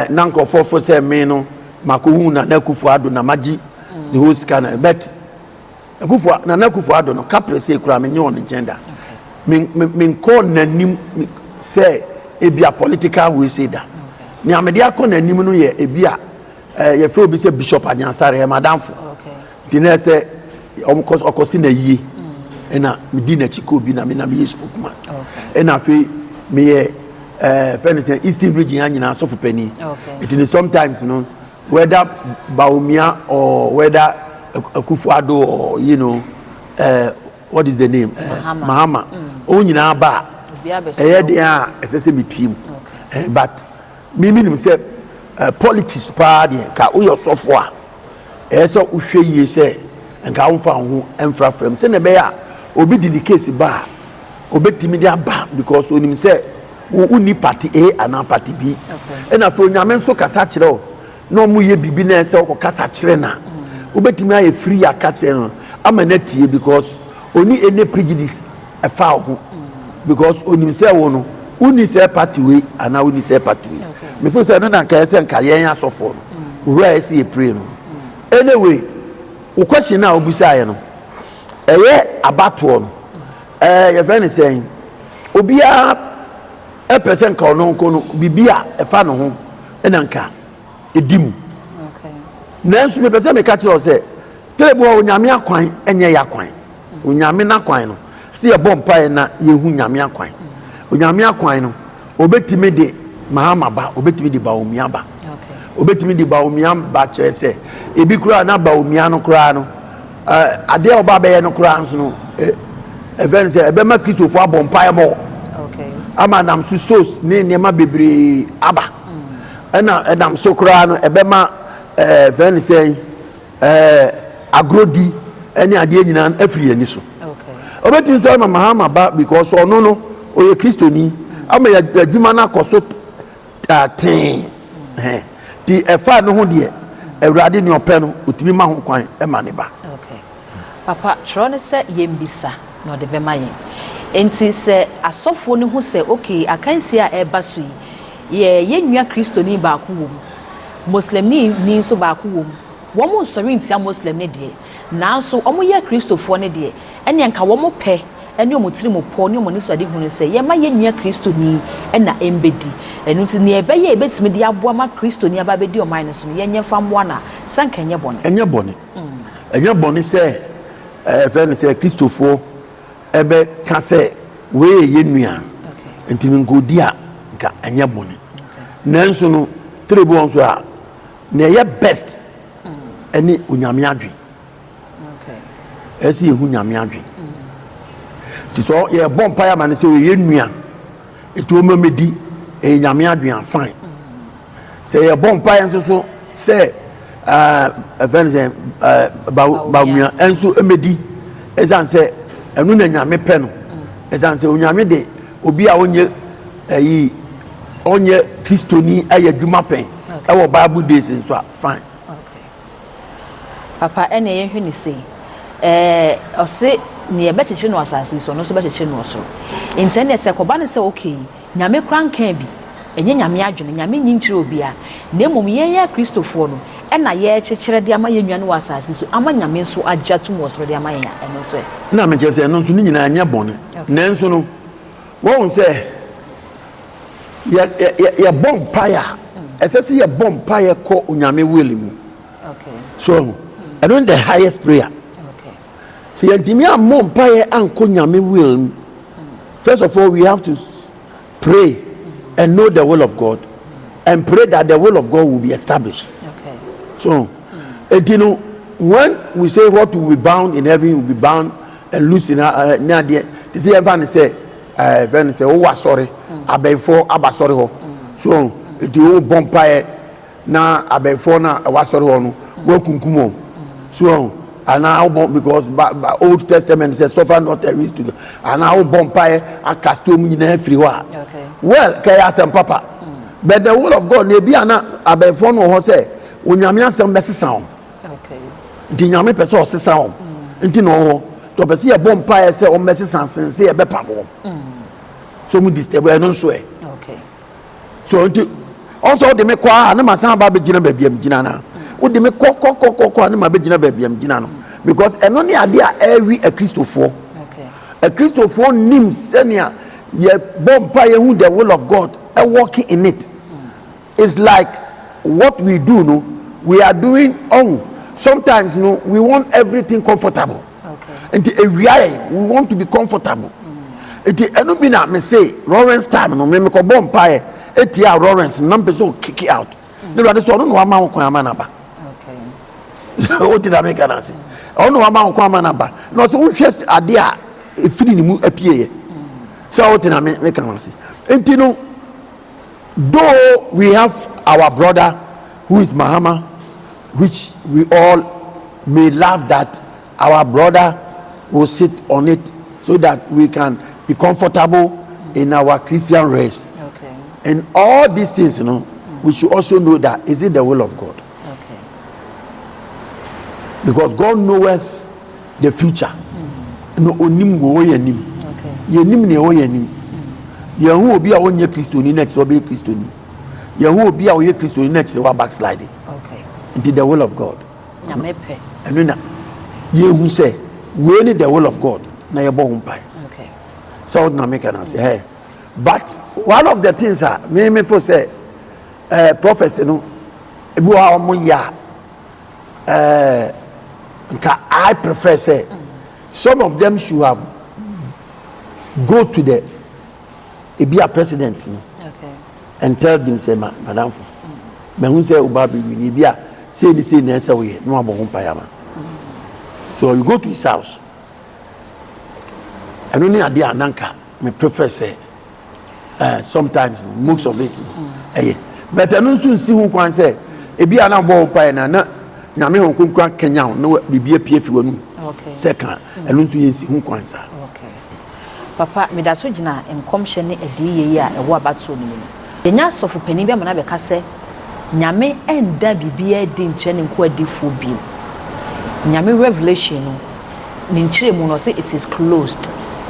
na nkurɔfoɔ fo sɛ mi no mako hu Nana Akufo Addo na magye ne ho sika na, but Akufo, Nana Akufo Addo no kapre sɛ ekura mi nye wɔn nkyɛn da, mi mi mi nkɔ n'anim sɛ ebi a political way say da. Nea mede akɔ n'anim no yɛ ebi a yɛfrɛ obi sɛ Bishop Anyansare, yɛ madamfo, nti na ɛsɛ ɔkɔsi na yie ɛna medi n'akyi kɔ obi na mi na meyɛ spokesman. Ɛna afei meyɛ fɛn no sɛ Eastern Region ha nyinaa sɔfo panyin, nti ne sometimes no, whether Bawumia or whether Akufo-Addo or what is the name, Mahama, wɔn nyinaa ba a, ɛyɛ deɛ a ɛsɛ sɛ mepie mu. But mímí nim sɛ politics paa deɛ, nka woyɛ ɔsɔfo a, ɛyɛ sɛ wohwɛ yie sɛ nka womfa wo ho mfrafra mu, sɛnea ɛbɛyɛ a obi di ne case ba a, obetumi de aba, because onim sɛ wonni party A anaa party B. Ɛna afei Onyame nso kasa kyerɛ wo na ɔmo yɛ biribi na ɛsɛ ɔkɔ kasa kyerɛ na wobɛtumi ayɛ free aka kyerɛ no ama no atie, because oni any prejudice ɛfa wo ho, because onim sɛ wo no wonni sɛ party wei anaa wonni sɛ party wei. Mefo sɛ ɛno na nka ɛsɛ nka yɛn asɔfoɔ no owura yɛ sɛ yɛ pray no. Anyway, wo question a wobisaeɛ no, Ɛyɛ abatoɔ no, ɛɛ yɛfrɛ no sɛn, obiara pɛ sɛ nka ɔno nko no biribi a ɛfa ne ho na nka ɛdi mu. Nanso mepɛ sɛ meka kyerɛ wo sɛ, tɛlɛ bi wɔ hɔ Onyame akwan nyɛ yɛ akwan. Onyame n'akwan no, sɛ yɛbɔ mpaeɛ na yɛhu Nyame akwan. Onyame akwan no, obetumi de Mahama ba, obetumi de Bawumia ba. Obetumi de Bawumia ba kyerɛ sɛ ebi koraa na Bawumia no koraa no, adeɛ a ɔba bɛyɛ no koraa nso no, ɛfɛ no sɛ ɛbɛma Kristofo abɔ mpaeɛ mɔ. Ama nam so sos ne nneɛma bebree aba. Ɛna ɛnam so koraa no ɛbɛma ɛfɛ no sɛ Ɛɛ agorɔdi ne adeɛ nyinaa afiri yɛn ani so. Ɔbɛtumi nso ama Mahama ba because ɔno no ɔyɛ Kristoni ama yɛ adwuma no akɔ so tee. Nti ɛfa no ho deɛ Awurade nea ɔpɛ no ɔtumi ma ho kwan ma ne ba.
Okay. Papa, twerɛ no sɛ yɛmmisa na ɔde bɛma yɛn. Enti sɛ asɔfoɔ no hu sɛ okay akansie a ɛreba so yi, yɛ yɛn nua Kristoni baako wɔ mu, Muslimni ni nso baako wɔ mu, Wɔnsɔre ntia Moslem no deɛ, nanso wɔyɛ Kristofoɔ no deɛ, ɛnneɛ anka wɔn pɛ ne wɔn tirimupɔ ne wɔn anisoadehunu ne sɛ yɛmma yɛn nua Kristoni na ɛmbɛdi. Ɛno nti, nea ɛbɛyɛ a yɛbɛtumi de aboa ma Kristoni aba abɛdi ɔman no so no, yɛnyɛ mfa mmoa no a, sɛ anka ɛnyɛ bɔne.
Ɛnyɛ bɔne. Ɛnyɛ bɔne sɛ ɛfɛ no sɛ Kristofoɔ ɛbɛka sɛ wei yɛ yɛn nua, nti no nka ɔdi a, nka ɛnyɛ bɔne. Nanso no, tire bi wɔ hɔ nso a, Nea ɛyɛ best ɛne Onyame adwen. Ɛsɛ sɛ yɛhu Nyame adwen. Nti sɛ yɛbɔ mpaeɛ ama no sɛ ɔyɛ yɛn nua, nti ɔma mɛdi, ɛyɛ Nyame adwen a, fine. Sɛ yɛbɔ mpaeɛ nso so sɛ ɛfɛ no sɛ Bawumia nso mɛdi, ɛsiane sɛ ɛno na Nyame pɛ no, ɛsiane sɛ Onyame de obi a ɔnyɛ ɛyi ɔnyɛ Kristoni ayɛ adwuma pɛn ɛwɔ Bible days nso a, fine.
Okay. Papa, ɛnna yɛnhwɛ ne sei. Ɛɛ ɔse nea ɛbɛkyekyere no asase yi so, ɔno nso bɛkyekyere no ɔsoro. Nti ɛnna sɛ kɔba ne sɛ okay, Nyame koraa nkaa bi, ɛnyɛ Nyame adwene, Nyame nyi nkyerɛ obiara, na mmom yɛn yɛ Kristofoɔ no, ɛna yɛrekyekyerɛ de ama yɛn nua no wɔ asase so, ama Nyame nso agye atum wɔ soro de ama yɛn a, ɛno nso ɛ?
Na mekyerɛ sɛ ɛno nso ne nyinaa nyɛ bɔne. Nanso no, Woahu sɛ yɛ yɛ yɛbɔ mpaeɛ a, ɛsɛ sɛ yɛbɔ mpaeɛ kɔ Onyame will mu. So ahu, ɛno ne the highest prayer. Sɛ yɛntumi ammɔ mpaeɛ ankɔ Nyame will mu, first of all we have to pray and know the will of God and pray that the will of God will be established. So, enti no, when we say what will be bound in heaven will be bound and loose in uh, ne adeɛ te sɛ yɛmfa no sɛ ɛɛ fɛn no sɛ wowɔ asɔre abɛnfoɔ aba asɔre hɔ so eti wobɔ mpaeɛ na abɛnfoɔ no a ɛwɔ asɔre hɔ no wɔakunkum wɔn so anaa wobɔ because ba ba old testament sɛ suffer not a witch to anaa wobɔ mpaeɛ akasti wɔn nyinaa firi hɔ a well kɛyɛ asɛm papa but the will of God na ebi ana abɛnfoɔ no wɔ hɔ sɛ Onyame asɛm bɛsesa wɔn. Nti Nyame pɛ sɛ ɔsesa wɔn nti na ɔwɔ hɔ. Nti ɔpɛ sɛ yɛbɔ mpaeɛ sɛ wɔn bɛsesa sen sɛ yɛbɛpam wɔn. So wɔn disturb ɛno nso ɛ. So nti ɔn sɛ ɔde me kɔ a ne ma san ba abɛgyina baabi a megyina no a. Wode me kɔ kɔ kɔ kɔ kɔ a ne ma abɛgyina baabi a megyina no. Because ɛno ne adeɛ a ɛrewi akristofoɔ. Akristofoɔ nim sɛnea yɛbɔ mpaeɛ hu the will of God, working in it. It's like what we do no we are doing ɔhu sometimes no we want everything comfortable nti ewia yɛn we want to be comfortable nti ɛno bi na me se Lawrence time no me mekɔ bɔ mpaeɛ etia Lawrence na mpɛ sɛ o kick out ne wurade sɛ ɔno na wama ho kwan ama n'aba o ti na mi ka n'ase ɔno na wama ho kwan ama n'aba na ɔsɛ wohwɛ adeɛ a efiri ne mu apue yɛ sɛ o ti na mi ka n'ase nti no. Though we have our brother who is Mahama which we all may love that our brother will sit on it so that we can be comfortable in our Christian rest. Okay. And all these things, you know, we should also know that is it the will of God? Okay. Because God knoweth the future. Na onim wɔ yɛn anim. Yɛnim nea ɛwɔ yɛn anim. Yɛn ho obi a ɔnyɛ Kristoni na kyerɛ ɔbɛyɛ Kristoni. Yɛn ho obi a ɔyɛ Kristoni na kyerɛ wa backslide. Nti the will of God. Ɛno na yɛhu sɛ Wei ne the will of God na yɛbɔ ho mpae. Sɛ wo na meka no ase hey. But one of the things a me me fo sɛ eh, prophecy no ebi wɔ hɔ a wɔn yɛ a eh, nka I prefer sɛ some of them should have go to the ebi a president no and tell them sɛ ma madamfo mahu sɛ wo ba bɛwi no ebi a sei ne sei na ɛsɛ woyɛ na wabɔ ho mpaeɛ ama so you go to his house ɛno ne adeɛ a nanka me prefer sɛ eh, sometimes no most of it no ɛyɛ but ɛno nso nsi ho kwan sɛ ebi a na bɔ wo mpaeɛ na na nyame ho kronkron akanya wo na biribi apue fi w'anum sɛ ka ɛno nso yɛnsi ho kwan saa.
Papa, meda so gyina nkɔmhyɛ ne adiyie yi a ɛwɔ abatoɔ no mu no. Yɛnya asɔfo panin bi ama no abɛka sɛ Nyame ɛnda biribiara adi nkyerɛ ne nkoa adiyifoɔ bio. Nyame revelation no, ne nkyerɛmu no ɔse it is closed,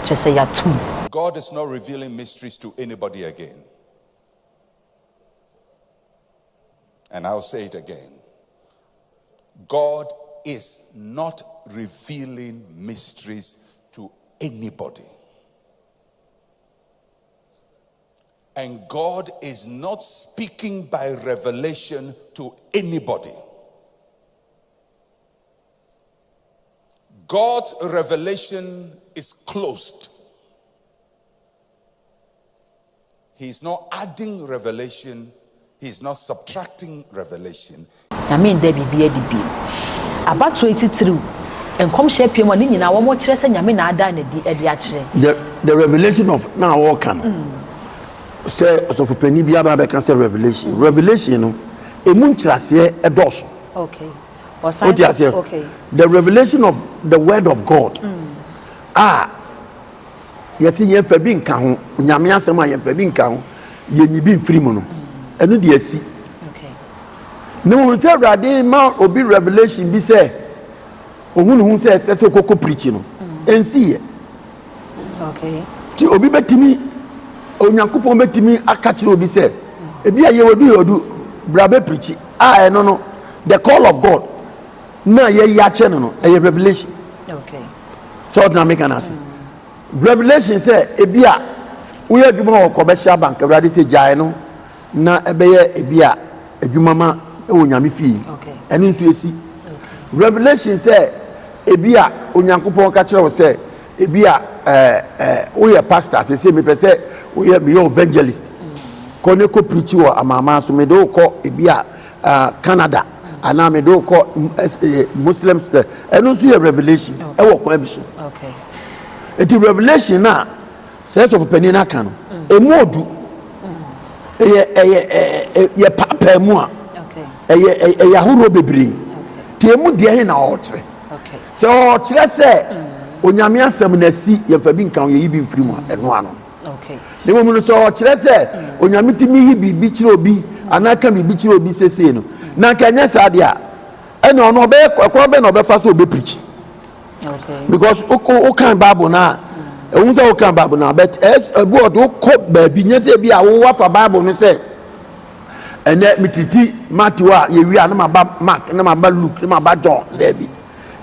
kyerɛ sɛ yɛatom.
God is not revealing mysteries to anybody again. And I'll say it again. God is not revealing mysteries to anybody. And God is not speaking by revelation to anybody. God's revelation is closed. He's not adding revelation, he's not subtracting revelation.
Nyame nda biribi adi bio. Abatoɔ yi titiriw, nkɔmhyɛ apue mu a ne nyinaa wɔkyerɛ sɛ Nyame na ada no adi de akyerɛ.
The the revelation of na wɔka no sɛ ɔsɔfopanin bi aba abɛka sɛ revelation revelation no emu nkyerɛaseɛ ɛdɔɔso.
Okay.
Wote aseɛ?
Okay.
The revelation of the word of God a Yɛse yɛnfa bi nka ho, Onyame asɛm a yɛnfa bi nka ho, yɛnyi bi mfiri mu no, ɛno deɛ asi. Na mmom sɛ Awurade ma obi revelation bi sɛ ohun ne ho sɛ ɛsɛ sɛ okoko pirikyi no, ɛnsi yɛ. Nti obi bɛtumi, Onyankopɔn bɛtumi aka kyerɛ obi sɛ, ebi a yɛwɔ du yɛwɔ du, bra bɛ pirikyi. A ɛno no, the call of God na yɛyi akyerɛ no no, ɛyɛ revelation. Sɛ ɔtena meka no ase. Revelation sɛ ebi a woyɛ adwuma wɔ commercial bank, Awurade sɛ gyae no na ɛbɛyɛ ebi a adwuma ma wɔ Nyame fie. Ɛno nso esi. Revelation sɛ ebi a Onyankopɔn ka kyerɛ wo sɛ ebi a ɛɛ ɛɛ woyɛ pastor sese mepɛ sɛ woyɛ meyɛ evangelist. Kɔ ne kɔ preach wɔ amanaman so mede wo kɔ ebi a uh, Canada anaa mede wo kɔ eh, Muslim ɛno nso yɛ revelation ɛwɔ kwan bi so. Eti revelation na sɛ sɔfo panin no aka no emu odu ɛyɛ ɛyɛ ɛyɛ yɛ paapaa mu a ɛyɛ ɛyɛ ahorow bebree te emu deɛ he na ɔrekyerɛ sɛ ɔrekyerɛ sɛ onyame asɛm na asi yɛmfa bi nka ho yɛyi bi mfiri mu a ɛno ano na mmom no sɛ ɔkyerɛ sɛ onyame tumi yi biribi kyerɛ obi anaa ka biribi kyerɛ obi sesei no na nka ɛnyɛ saa deɛ a ɛna ɔno ɔbɛyɛ ɛkwan bɛn na ɔbɛfa so ɔbɛpirikyi because wokan bible no a ɛwom sɛ wokan bible no a but ɛbi ɔde wokɔ baabi nyɛ sɛ bi a wowafa bible no sɛ ɛnɛ metiti matthew a yɛwie a na maba mark na maba luke na maba john daabi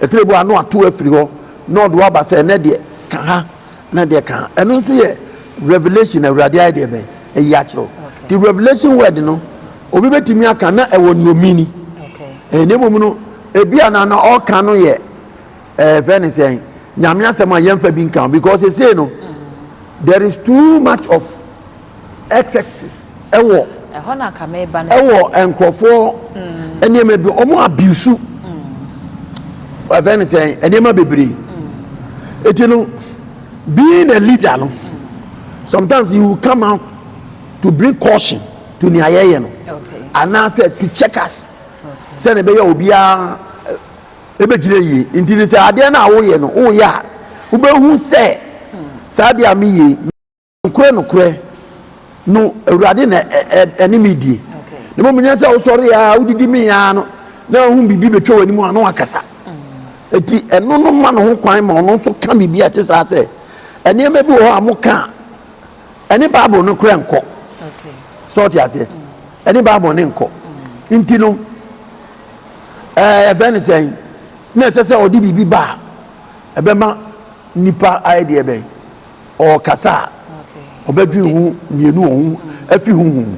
ɛtire bi a na wato afiri hɔ na ɔde waba sɛ ɛnɛ deɛ ka ha na deɛ ka ha ɛno nso yɛ revelation awurade ayɛ deɛ bɛn ɛyi akyerɛ the revelation word no obi bɛtumi aka na ɛwɔ ne omini ɛna mmom no ebi a na na ɔka no yɛ ɛɛ fɛn ne sɛn nyame asɛm a yɛmfa bi nka because esei no there is too much of excesses ɛwɔ ɛwɔ nkurɔfoɔ mm. nneɛma bi wɔn abuse ɛfɛn ne sɛn nneɛma bebree mm. eti no being a leader no sometimes you will come out to bring caution to nea yɛyɛ no anaasɛ to check us sɛnea ɛbɛyɛ obiara ɛbɛgyina yie nti no sɛ adeɛ no a woyɛ no woyɛ a wobɛhu sɛ saa adeɛ a meyɛ yi nokorɛ nokorɛ no awurade na ɛne me die na mmom nyɛ sɛ wosɔre a wodidi me a no na wohu biribi bɛtwa w'anim a na wakasa ɛti ɛno no ma no ho kwan ma ɔno nso ka biribi a ɛte saa sɛ nneɛma bi wɔ hɔ a moka a ɛne bible no korɛ nkɔ sɛ ɔte aseɛ ɛne bible ne nkɔ nti no ɛɛ ɛfɛ ne sɛn na ɛsɛ sɛ ɔde biribi ba a ɛbɛma nipa ayɛ deɛ bɛn ɔrekasa a ɔbɛdwen ho mmienu wɔ ho afi honhom mu.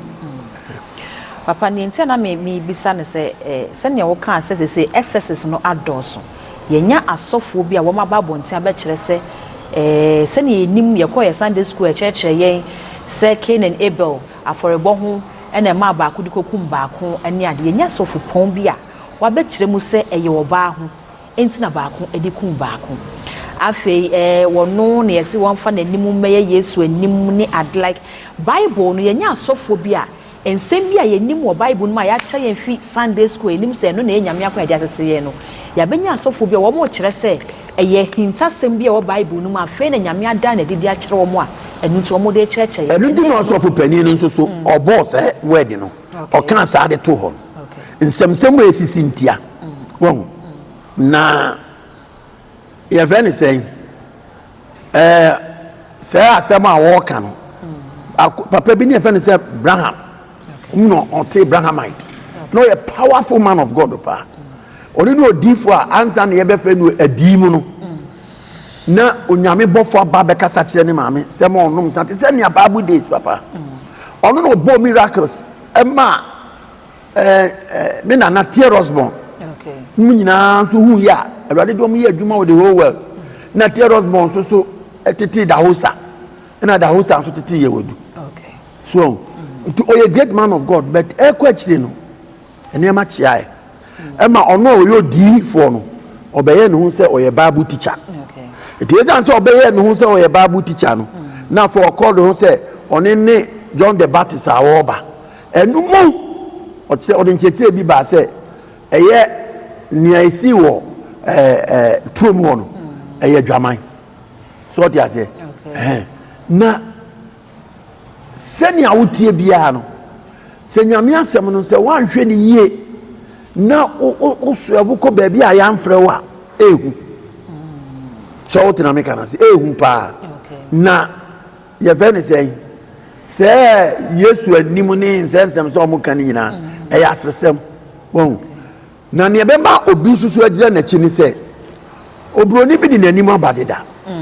Papa, nea nti a na mebisa no sɛ, sɛnea wokaa sɛ seesei excesses no adɔɔso, yɛanya asɔfoɔ bi a wɔaba abɔnten abɛkyerɛ sɛ, sɛnea yɛnim, yɛkɔɔ yɛn Sunday school a ɛkyerɛkyerɛ yɛn sɛ Cain and Abel afɔrebɔ ho na ɛmaa baako de kɔkum baako ne ade, yɛanya sɔfopɔn bi a wabɛkyerɛ mu sɛ ɛyɛ ɔbaa ho nti na baako de kum baako. Afei eh, wɔno na yɛse wɔmfa n'anim mmɛyɛ Yesu anim ne ade like Bible no yɛnyɛ asɔfoɔ bi a nsɛm bi a yɛnim wɔ Bible no mu a yɛakyerɛ yɛn fi Sunday school a yɛnim sɛ ɛno na ɛyɛ Nyame akwan a yɛde atete yɛn no yɛabɛnya asɔfoɔ bi a wɔn rekyerɛ sɛ ɛyɛ ahintasɛm bi a ɛwɔ Bible no mu a afei na Nyame ada no adi de akyerɛ wɔn a ɛno nti wɔn de rekyerɛkyerɛ yɛn.
Ɛno nti na ɔsɔfo panin no nso so ɔbɔɔ saa word no. Ɔkaa saa de too hɔ no, nsɛmsɛm a esisi ntia. Wahu? Na yɛfrɛ no sɛn? Ɛɛ, sɛ asɛm a wɔreka no, papa bi ne yɛfrɛ no sɛ Braham. Na ɔte Brahamite. Na ɔyɛ powerful man of God paa. Ɔno ne odiifo a ansa na yɛbɛfrɛ no adii mu no, na Onyame bɔfo aba bɛkasa kyerɛ ne maame sɛ ma ɔnom nsa te sɛ nea Bible days papa. Ɔno na ɔbɔɔ miracles ɛma ɛɛ ɛɛ me nana T.L. Osborn. Mu nyinaa nso hu yɛ a Awurade de wɔn yɛ adwuma wɔ the whole world. Na T.L. Osborn nso so tetee Dahosa ɛna Dahosa nso tetee Yɛwadu. So nti ɔyɛ great man of God but ɛkɔ akyire no nneɛma kyeae. Ɛma ɔno a ɔyɛ odiyifoɔ no, ɔbɛyɛɛ ne ho sɛ ɔyɛ Bible teacher. Nti ɛsiane sɛ ɔbɛyɛɛ ne ho sɛ ɔyɛ Bible teacher no, na afei ɔkɔɔ ne ho sɛ ɔne ne John the Baptist a ɔreba. Ɛno mu, ɔkyerɛ ɔde nkyerɛkyerɛ bi baa sɛ ɛyɛ nea esii wɔ ɛɛ ɛɛ turom hɔ no, ɛyɛ adwaman. So ɔte aseɛ? Ɛhɛn. Na Sɛnea woteɛ biara no, sɛ Nyame asɛm no sɛ woanhwɛ no yie na wosoɛvo kɔ baabi a yɛamfrɛ wo a, ɛɛhu. Sɛ wote na meka no ase, ɛɛhu paa. Na yɛfrɛ no sɛn? Sɛ Yesu anim ne nsɛnsɛm sɛ wɔka no nyinaa, ɛyɛ aseresɛm. Wahu? Na nea ɛbɛma obi nso so agyina n'akyi ne sɛ, oburoni bi de n'anim aba deda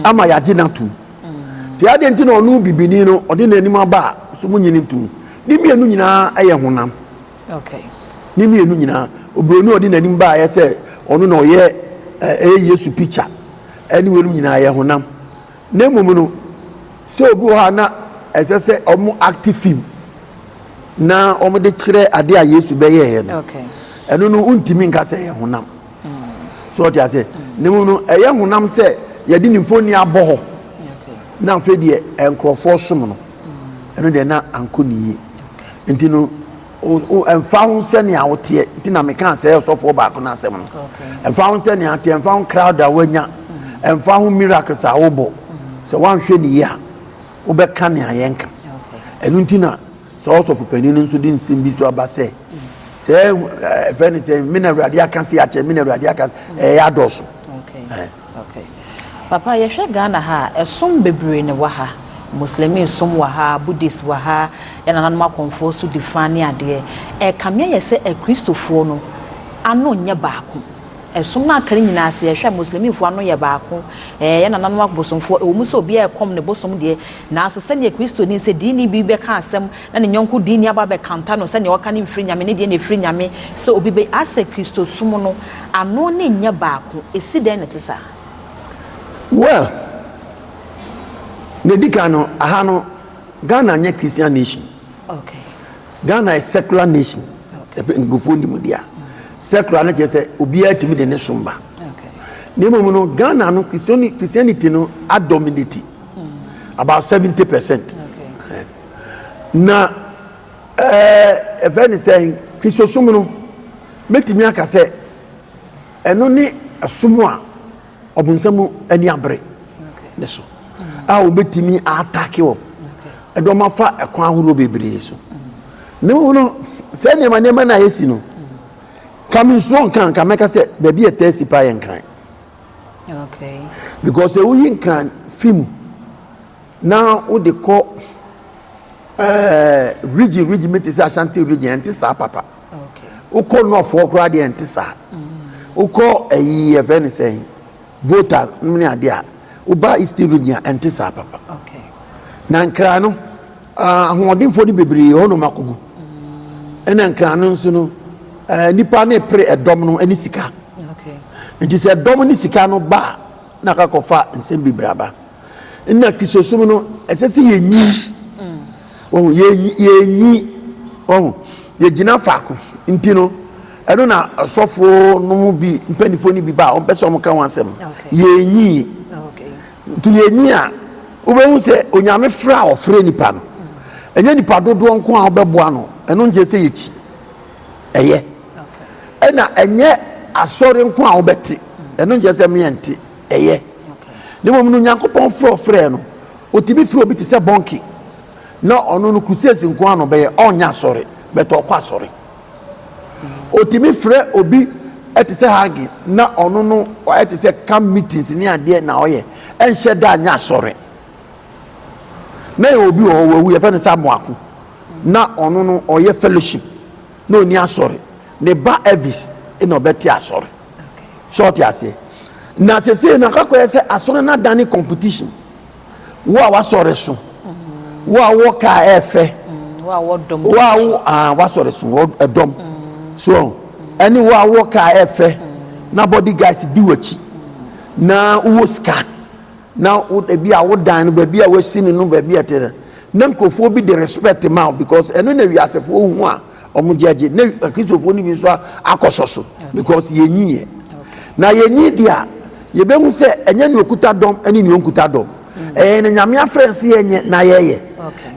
ama yɛagye no atom. Nti adeɛ nti na ɔno bibini no ɔde n'anim aba a so munyi no ntom. Ne mmienu nyinaa yɛ honam. Ne mmienu nyinaa, oburoni a ɔde n'anim baeɛ sɛ ɔno na ɔyɛ ɛyɛ Yesu picture ɛne weinom nyinaa yɛ honam. Na mmom no, sɛ obi wɔ hɔ a na ɛsɛ sɛ wɔn act film na wɔde kyerɛ ade a Yesu bɛyɛeɛ no, ɛno no wontumi nka sɛ ɛyɛ honam. So ɔte aseɛ? Na mmom no, ɛyɛ honam sɛ yɛde ne mfoni abɔ hɔ na afei deɛ nkurɔfoɔ som no, ɛno deɛ na ankɔ ne yie. Nti no, ɛmfa ho sɛnea woteɛ, nti na mekaa sɛ ɔsɔfoɔ baako no asɛm no, ɛmfa ho sɛnea ateɛ, ɛmfa ho crowd a woanya, ɛmfa ho miracles a wobɔ, sɛ woanhwɛ ne yie a, wobɛka nea yɛnka. Ɛno nti na sɛ ɔsɔfo panin no nso de nsɛm bi so aba sɛ, sɛ ɛfɛ ne sɛ me na Awurade aka se akyɛ, me na Awurade aka, ɛyɛ adɔɔso.
Okay. Papa, yɛhwɛ Ghana ha a, ɛsom bebree na ɛwɔ ha. Muslimi som wɔ ha, Buddhist wɔ ha, yɛn nananom akɔmfoɔ nso di fa ne adeɛ. Ɛrekame ayɛ sɛ Akristofoɔ no ano nyɛ baako. Ɛsom no a aka no nyinaa, sɛ yɛhwɛ a, Muslimifoɔ ano yɛ baako, ɛɛ, yɛn nananom abosomfoɔ, ɛwɔ mu sɛ obiara rekɔm ne bosom deɛ, nanso sɛdeɛ Kristoni, sɛ diini bi bɛka asɛm na ne yɔnko diini aba abɛkanta no sɛ nea ɔka no mfiri Nyame, ne deɛ na ɛfiri Nyame, sɛ obi bɛ, asɛ Kristosom no ano no nyɛ baako, ɛsi dɛn na ɛte saa?
Well, nea ɛdi kan no, aha no, Ghana nyɛ Christian nation.
Okay.
Ghana yɛ secular nation. Sɛ nkurɔfoɔ nim deɛ a, secular no kyerɛ sɛ obiara tumi de ne som ba. Na mmom no, Ghana no, Christianity no adominate about 70%. Na ɛfɛ ne sɛ Kristosom no, mɛtumi aka sɛ ɛno ne ɛsom a ɔbonsam ani abere ne so a wɔbɛtumi atake wɔn ɛde wɔn afa ɛkwan ahorow bebree so. Na mmom no, sɛ nneɛma nneɛma no a ɛsi no, ka me nsuro nka nka mɛka sɛ baabi a ɛtaa si paa yɛ Nkran. Because sɛ woyi Nkran fi mu na wode kɔ ɛɛ region region bi te sɛ Ashanti region ɛnte saa papa. Wokɔ North hɔ koraa deɛ ɛnte saa. Wokɔ ɛyi yɛfrɛ no sɛn? Volta nom ne adeɛ a, woba Eastern Region a, ɛnte saa papa. Na Nkran no, ahoɔdenfoɔ no bebree hɔ nom akɔgu. Ɛna Nkran no nso no, nnipa no repere ɛdɔm no ne sika. Nti sɛ ɛdɔm ne sika no ba a, na akɔ akɔfa nsɛm bebree aba. Nna Kristosom no, ɛsɛ sɛ yɛnyin. Wɔn yɛnyin. Wɔn yɛgyina faako. Nti no, ɛno na asɔfoɔ no mu bi, mpanimfoɔ no bi ba a, wɔmpɛ sɛ wɔka ho asɛm. Yɛnyin. Nti yɛnyin a, wobɛhu sɛ Onyame frɛ a ɔfrɛ nipa no, ɛnyɛ nipa dodoɔ nko a wobɛboa no, ɛno nkyerɛ sɛ yɛkyi. Ɛyɛ. Ɛna ɛnyɛ asɔre nko a wobɛte, ɛno nkyerɛ sɛ meɛnte. Ɛyɛ. Na mmom no, Onyankopɔn frɛ ɔfrɛɛ no. Otumi frɛ obi te sɛ Bonnke, na ɔno no crusades nko ara na ɔbɛyɛ, ɔnyɛ asɔre, but ɔkɔ asɔre. Otumi frɛ obi te sɛ Hagin, na ɔno no ɔyɛ te sɛ camp meetings ne adeɛ na ɔyɛ, ɛnhyɛ da nyɛ asɔre. Na yɛ obi wɔ hɔ, wawu, yɛfrɛ no sɛ Amoako, na ɔno no ɔyɛ fellowship, na ɔni asɔre. Ne ba Elvis na ɔbɛte asɔre. So ɔte aseɛ? Na sesei no akɔyɛ sɛ asɔre no adane competition. Wo a wasɔre so, wo a wowɔ kaa ɛɛfɛ,
wo a wɔ
wo a wo ah wasɔre so wɔ ɛdɔm. So ɛne wo a wowɔ kaa ɛɛfɛ na body guys di w'akyi na wowɔ sika na wo ebi a wo dan no baabi a wasi no no baabi a ɛte no na nkurɔfoɔ bi de respect ma wo because ɛno na wiasefoɔ hu a wɔn gye agye na akristofoɔ no bi nso akɔsɔ so because yɛnyi yɛ na yɛnyi deɛ a yɛbɛhu sɛ ɛnyɛ nea okuta dɔm ne nea onkuta dɔm ɛyɛ na Nyame afrɛ nse yɛnyɛ na yɛyɛ.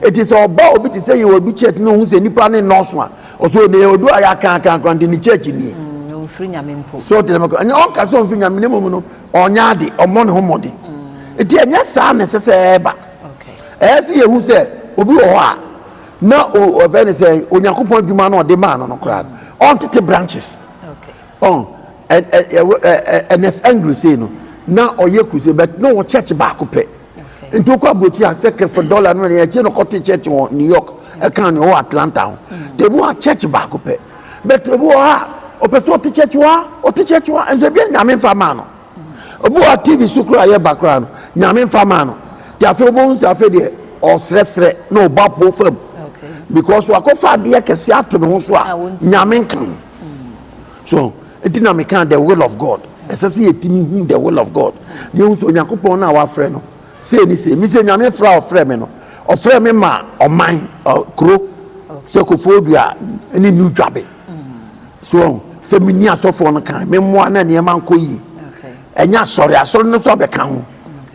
Eti sɛ ɔba obi te sɛ yɛwɔ du church na ohun sɛ nipa ne nnɔɔso a, ɔsɛ ɔne yɛwɔ du a yɛaka aka akora nti ne church nie.
Ɔmfiri Nyame mpo.
So ɔte dɛm ɛnyɛ ɔnka sɛ ɔmfiri Nyame na mmom no ɔnyɛ ade, ɔmmɔ ne ho mmɔden. Eti ɛnyɛ saa na ɛsɛ sɛ ɛba. Ɛyɛ sɛ yɛhu sɛ obi wɔ hɔ a na ɔfɛ ne sɛ Onyankopɔn adwuma no ɔde maa no no koraa no ɔntete branches. Ɔn Ernest Angry sei no na ɔyɛ crusade but na ɔwɔ church baako pɛ. Nti wokɔ aburokyi a sɛ Creflo Dollar no ne ɛkyɛ no kɔte church wɔ New York ɛka ne ɔwɔ Atlanta ho. Nti ebi wɔ church baako pɛ. But ebi wɔ hɔ a ɔpɛ sɛ ɔte church wɔ ha, ɔte church wɔ ha nso ebi Nyame mfa maa no. Obi wɔ hɔ TV so koraa yɛ ba koraa no Nyame mfa maa no. Nti afei wobɛhu sɛ afei deɛ ɔsrɛsrɛ na ɔbɔ apoo fam because wakɔfa adeɛ kɛseɛ ato ne ho so a Nyame nka ho. So nti na meka the will of God. Ɛsɛ sɛ yɛtumi hu the will of God. Na yɛhu sɛ Onyankopɔn no a wafrɛ no sei ne sei. Me sɛ Nyame frɛ a ɔfrɛ me no, ɔfrɛ me ma ɔman, kuro, sɛ Koforidua ne New Dwabe. So sɛ menni asɔfoɔ no kan, memmoa na nneɛma nkɔ yie. Ɛnyɛ asɔre, asɔre no nso abɛka ho.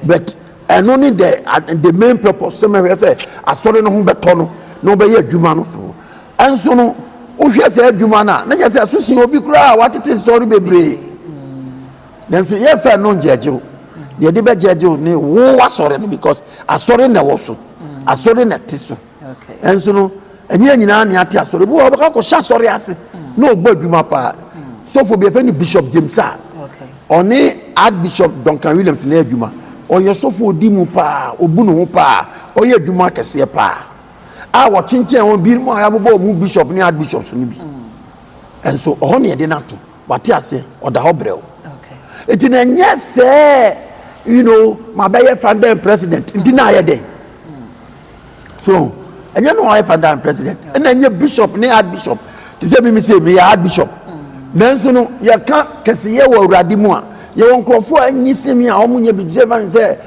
But ɛno ne the main purpose sɛ mɛhwɛ sɛ asɔre no ho bɛtɔ no na wɔbɛyɛ adwuma no so. Nso no, wohwɛ saa adwuma no a, na kyerɛ sɛ ɛso sen obi koraa a watete nsɔre bebree. Nanso yɛmfa ɛno ngyɛgye wo. Deɛ yɛde bɛgyɛgye wo ne wo w'asɔre no because asɔre na ɛwɔ so. Asɔre na ɛte so. Nso no, ɛnyɛ yɛn nyinaa na yɛate asɔre. Obi wɔ hɔ ɔbɛkɔ akɔhyɛ asɔre ase na ɔbɔ adwuma paa. Sɔfo bi yɛfrɛ no Bishop James a ɔne Archbishop Duncan Williams na ɛyɛ adwuma. Ɔyɛ sɔfo ɔdi mu paa, ɔbu ne ho paa, ɔyɛ adwuma kɛseɛ paa. A wɔkyenkyɛn wɔn binom a yɛabobɔ wɔn bishop ne archbishops no bi nso ɔhɔ ne yɛde no ato wate aseɛ ɔda hɔ brɛw nti na ɛnyɛ sɛ you know mabɛyɛ founder and president nti na ayɛ dɛn so ɛnyɛ na ɔyɛ founder and president ɛna ɛnyɛ bishop ne archbishop te sɛ mimi sɛ meyɛ archbishop nanso no yɛka kɛseyɛ wɔ awurade mu a yɛwɔ nkurɔfoɔ a anyi se me a wɔn nyɛ bi sɛ fan sɛ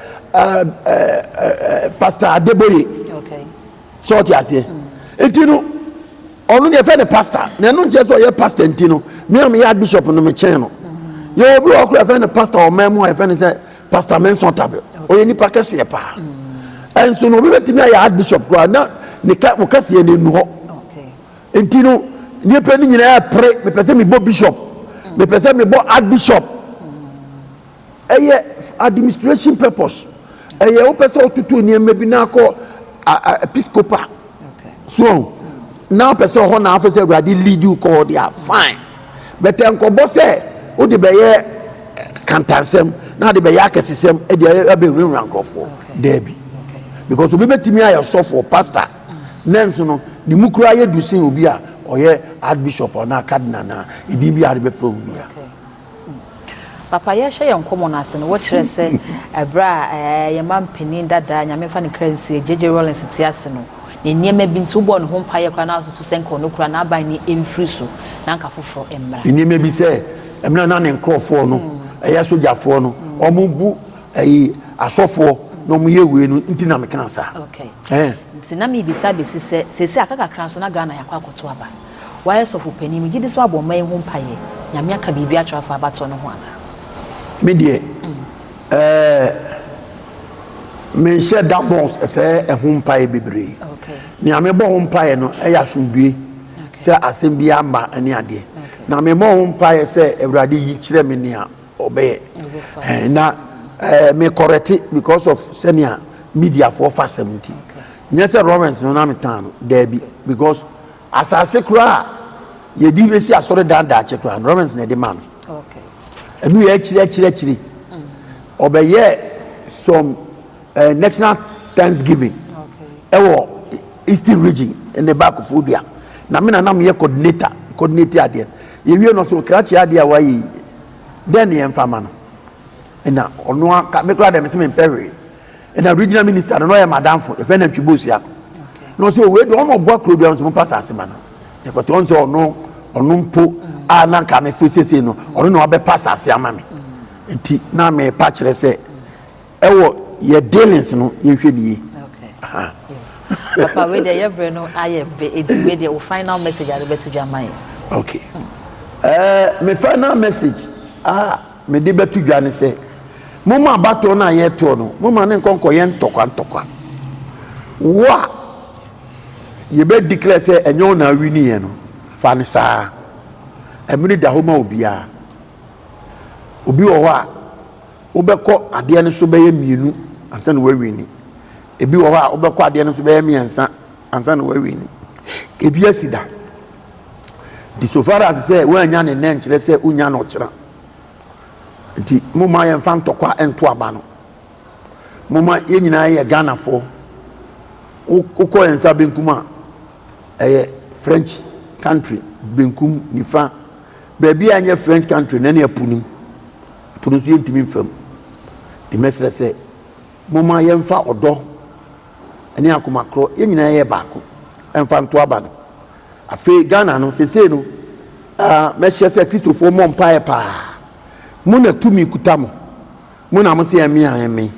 Pastor Adeboye sɛ ɔte aseɛ nti no ɔno deɛ fɛ ne pastor na ɛno nkyɛn sɛ ɔyɛ pastor nti no me a meyɛ archbishop no mekyɛn no yɛwɔ obi wɔ kora fɛ ne pastor ɔman mu a yɛfɛ ne sɛ Pastor Menson Tabe ɔyɛ nipa kɛseɛ paa ɛnso no obi bɛtumi ayɛ archbishop koraa na ne ka mo kɛseɛ no ɛnu hɔ nti no nipa no nyinaa pere mepɛ sɛ mebɔ bishop mepɛ sɛ mebɔ archbishop Ɛyɛ administration purpose. Ɛyɛ wopɛ sɛ wototo nneɛma bi na akɔ episcopal. So na wopɛ sɛ ɔhɔ na afɛ sɛ Awurade lead you kɔ hɔ deɛ a fine. But nkɔbɔ sɛ wode bɛyɛ kantansɛm na wode bɛyɛ akɛsesɛm de abɛwurawura nkurɔfoɔ. Daabi. Because obi bɛtumi ayɛ sɔfoɔ, pastor, nanso no ne mu koraa yɛ du sen obi a ɔyɛ archbishop anaa cardinal anaa edin bi a wode bɛfrɛ wo biara.
Papa yɛhyɛ yɛn nkɔmmɔ no ase no, wokyerɛ sɛ ɛberɛ a yɛn mampanin dada, Nyame mfa ne kra nsie, JJ Rawlings te ase no, ne nneɛma bi nti wobɔɔ ne ho mpaeɛ koraa na wosusu sɛ nka ɔno koraa n'aban no mfiri so na nka foforɔ mmra.
Nneɛma bi sɛ mmerɛ na ne nkorɔfoɔ no, ɛyɛ sogyafoɔ no, wɔn bu ɛyi asɔfoɔ na wɔn yɛ wei no nti na mekaa saa.
Okay. Nti na mebisa bɛsi sɛ seesei aka kakra nso na Ghana yɛakɔ akɔto aba. Wayɛ sɔfo panin, megye di sɛ wabɔ ɔman yi ho mpaeɛ. Nyame aka biribi akyerɛ afa abatoɔ no ho anaa?
Me deɛ, ɛɛ, menhyɛ da bɔ sɛ ɛho mpaeɛ bebree. Nea mebɔ ho mpaeɛ no yɛ asomdue, sɛ asɛm bi amba ne adeɛ. Na mebɔ ho mpaeɛ sɛ Awurade yi kyerɛ me nea ɔbɛyɛ. Ɛɛ, na ɛɛ, me kɔrɛte because of sɛnea mediafoɔ fa asɛm nti. Nyɛ sɛ Lawrence no na metan no, daabi, because Asase koraa a yɛde bɛsi asɔredan daakye koraa no, Lawrence na ɛde maa me. Ɛno yɛ akyiri akyiri akyiri. Ɔbɛyɛɛ some uh, national thanksgiving ɛwɔ eastern region ne ba Koforidua. Na me na na meyɛ coordinator, coordinate adeɛ. Yɛwie no so krakye adeɛ a wayɛ yi, dɛn ne yɛmfa ma no? Ɛna ɔno aka, me koraa deɛ mese mempɛ hwee. Ɛna regional minister no na ɔyɛ madamfo, yɛfrɛ no Antwi Bosuako. Na ɔsɛ owei deɛ ɔno ɔboa kuro biara nso mo pa asase ma no. Yɛkɔtɔ ɔno sɛ ɔno ɔno mpo a na nka mefo sese no ɔno na wabɛpa asase ama me. Nti na mepa kyerɛ sɛ ɛwɔ yɛ dealings no yɛnhwɛ ne yie.
Papa wei deɛ yɛbrɛ no ayɛ bɛ edi wei deɛ wo final message a bɛto dwa ma yɛ.
Okay. Uh, me final message a ah, mede bɛto dwa ne sɛ Momma abatoɔ no a yɛretoɔ no, momma no nkɔ nkɔyɛ ntɔkwa ntɔkwa. Wo a yɛbɛ declare sɛ ɛnyɛ wo na awiniiɛ no, fa no saa. Ɛmene da hɔ ma obiara. Obi wɔ hɔ a, wobɛkɔ adeɛ no so bɛyɛ mmienu ansa na wawini. Ebi wɔ hɔ a, wobɛkɔ adeɛ no so bɛyɛ mmiɛnsa ansa na wawini. Ebi asi da. Nti so far as sɛ woannya ne nnɛ nkyerɛ sɛ wonya no ɔkyena. Nti momma yɛmfa ntɔkwa nto aba no. Momma yɛn nyinaa yɛ Ghanafoɔ. Wokɔ yɛn nsa benkum a, ɛyɛ French country, benkum, nifa. Baabi a ɛnyɛ French country no ɛne ɛpo no mu. Ɛpo no nso yɛntumi mfa mu. Nti mɛsrɛ sɛ momma yɛmfa ɔdɔ ne akoma korɔ, yɛn nyinaa yɛ baako, ɛmfa nto aba no. Afei Ghana no sesei no ah mɛhyɛ sɛ Kristofoɔ mmɔ mpaeɛ paa. Mo na tumi kuta mo. Mo na mo se ɛme a ɛme.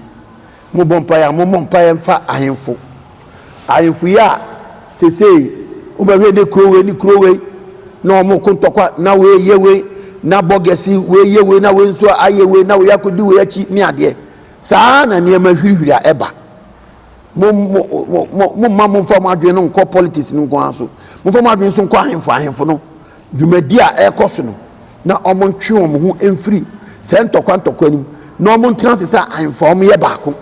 Mo bɔ mpaeɛ a mo mmɔ mpaeɛ mfa ahemfo. Ahemfo yi a sesei wobɛhwɛ ne kuro wei ne kuro wei na wɔn ko ntɔkwa na wei yɛ wei na bɔgɛsi wei yɛ wei na wei nso ayɛ wei na wei akɔdi wei akyi ne adeɛ. Saa na nneɛma hwirihwiri a ɛba. Mo mo mo mo momma momfa mo adwene no nkɔ politics no nko ara so. Momfa mo adwene nso nkɔ ahemfo ahemfo no dwumadi a ɛrekɔ so no, na wɔntwe wɔn ho mfiri saa ntɔkwa ntɔkwa no mu, na wɔntena ase sɛ ahemfo a wɔyɛ baako,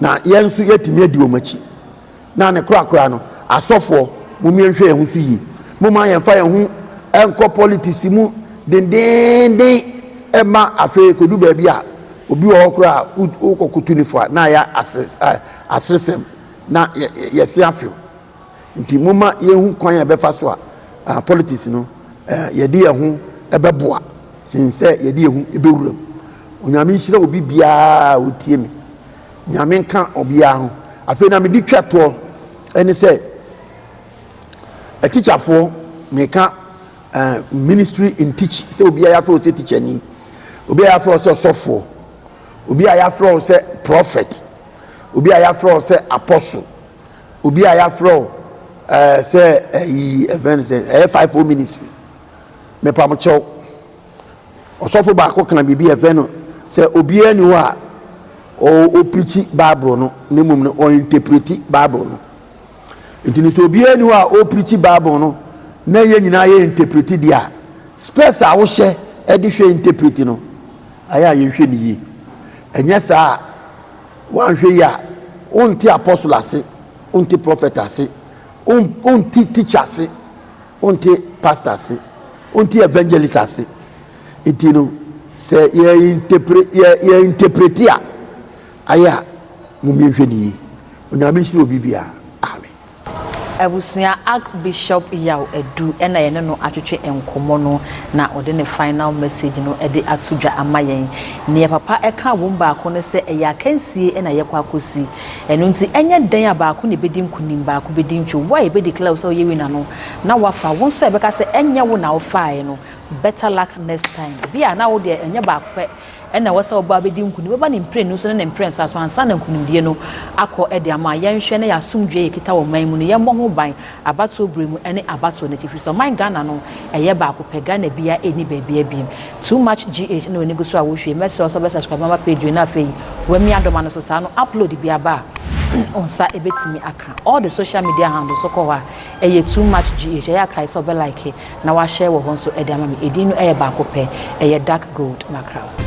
na yɛn nso yɛatumi adi wɔn akyi. Na ne korakora no, asɔfoɔ, mom yɛnhwɛ yɛn ho so yie. Momma yɛmfa yɛn ho nkɔ politics mu dendeenden mma afei kɔdu baabi a Obi wɔ hɔ koraa a, wokɔkoto ne fo a, na ayɛ aseresɛm, na yɛse afew. Nti momma yɛnhu kwan a yɛbɛfa so a politics no yɛde yɛn ho bɛboa sen sɛ yɛde yɛn ho bɛwura mu. Onyame nhyira obi biara a ɔtie me. Nyame nka obiara ho. Afei na mede twa toɔ ɛne sɛ, atikyafoɔ meka uh, ministry in teach sɛ obi a yɛafrɛ wo sɛ tikyani, obi a yɛafrɛ wo sɛ ɔsɔfoɔ, obi a yɛafrɛ wo sɛ prophet, obi a yɛafrɛ wo sɛ apostle, obi a yɛafrɛ wo uh, sɛ ɛyi eh, ɛfɛn sɛ ɛyɛ five four ministry. Mepam kyɛw. Ɔsɔfo baako kan biribi ɛfɛn no sɛ obiara ni hɔ a ɔpirikyi Bible no na mmom no ɔinterpreti Bible no. Nti no sɛ obiara ni hɔ a ɔreprikyi Bible no na yɛn nyinaa yɛ interpreti deɛ a, spɛs a wohyɛ de hwɛ interpreti no, ayɛ a yɛnhwɛ no yie. Ɛnyɛ saa a, woanhwɛ yie a, wonte apostle ase, wonte prophet ase, wonte teacher ase, wonte pastor ase, wonte evangelist ase. Nti no, sɛ yɛ interpreti a, ayɛ a, mom yɛnhwɛ no yie. Onyame nhyira obi biara. Amen.
Abusua Archbishop Yaw Adu na yɛne no atwetwe nkɔmmɔ no na ɔde ne final message no de ato dwa ama yɛn. Neɛ papa ka wɔ mu baako ne sɛ ɛyɛ akansie na yɛkɔ akɔsi. Ɛno nti ɛnyɛ dɛn a baako na ɛbɛdi nkunim baako bɛdi ntwo. Wo a yɛbɛ declare wo sɛ woyɛ winner no na wafa, wo nso a yɛbɛka sɛ ɛnyɛ wo na wofaaɛ no better luck next time. Bi a na wo deɛ ɛnyɛ baako pɛ na ɛwɔ sɛ ɔba abɛdi nkonim, ɔbɛba ne mprenu so ne ne mprɛnsa so ansa na nkonimdie no akɔ de ama. Yɛnhwɛ na yɛn asomdwoeɛ a yɛkita wɔ ɔman mu no, yɛmmɔ ho ban abatoɔ berɛ mu ne abatoɔ no akyi, firi sɛ ɔman Ghana no, ɛyɛ baako pɛ, Ghana biara ɛnni baabiara bio. Too much GH na w'ani gu so a wohwɛ yi, mɛsrɛ wo sɛ wobɛ subscribe mama page wei na afei w'amia dɔma no so saa no upload bi aba a wo nsa ɛbɛtumi aka. All the social media handles so kɔ hɔ a ɛyɛ Too Much GH, ɛyɛ a kae sɛ wobɛ like na wahyɛ wɔ hɔ nso de ama me. Edin no yɛ baako pɛ, ɛyɛ Dark Gold Mackerel.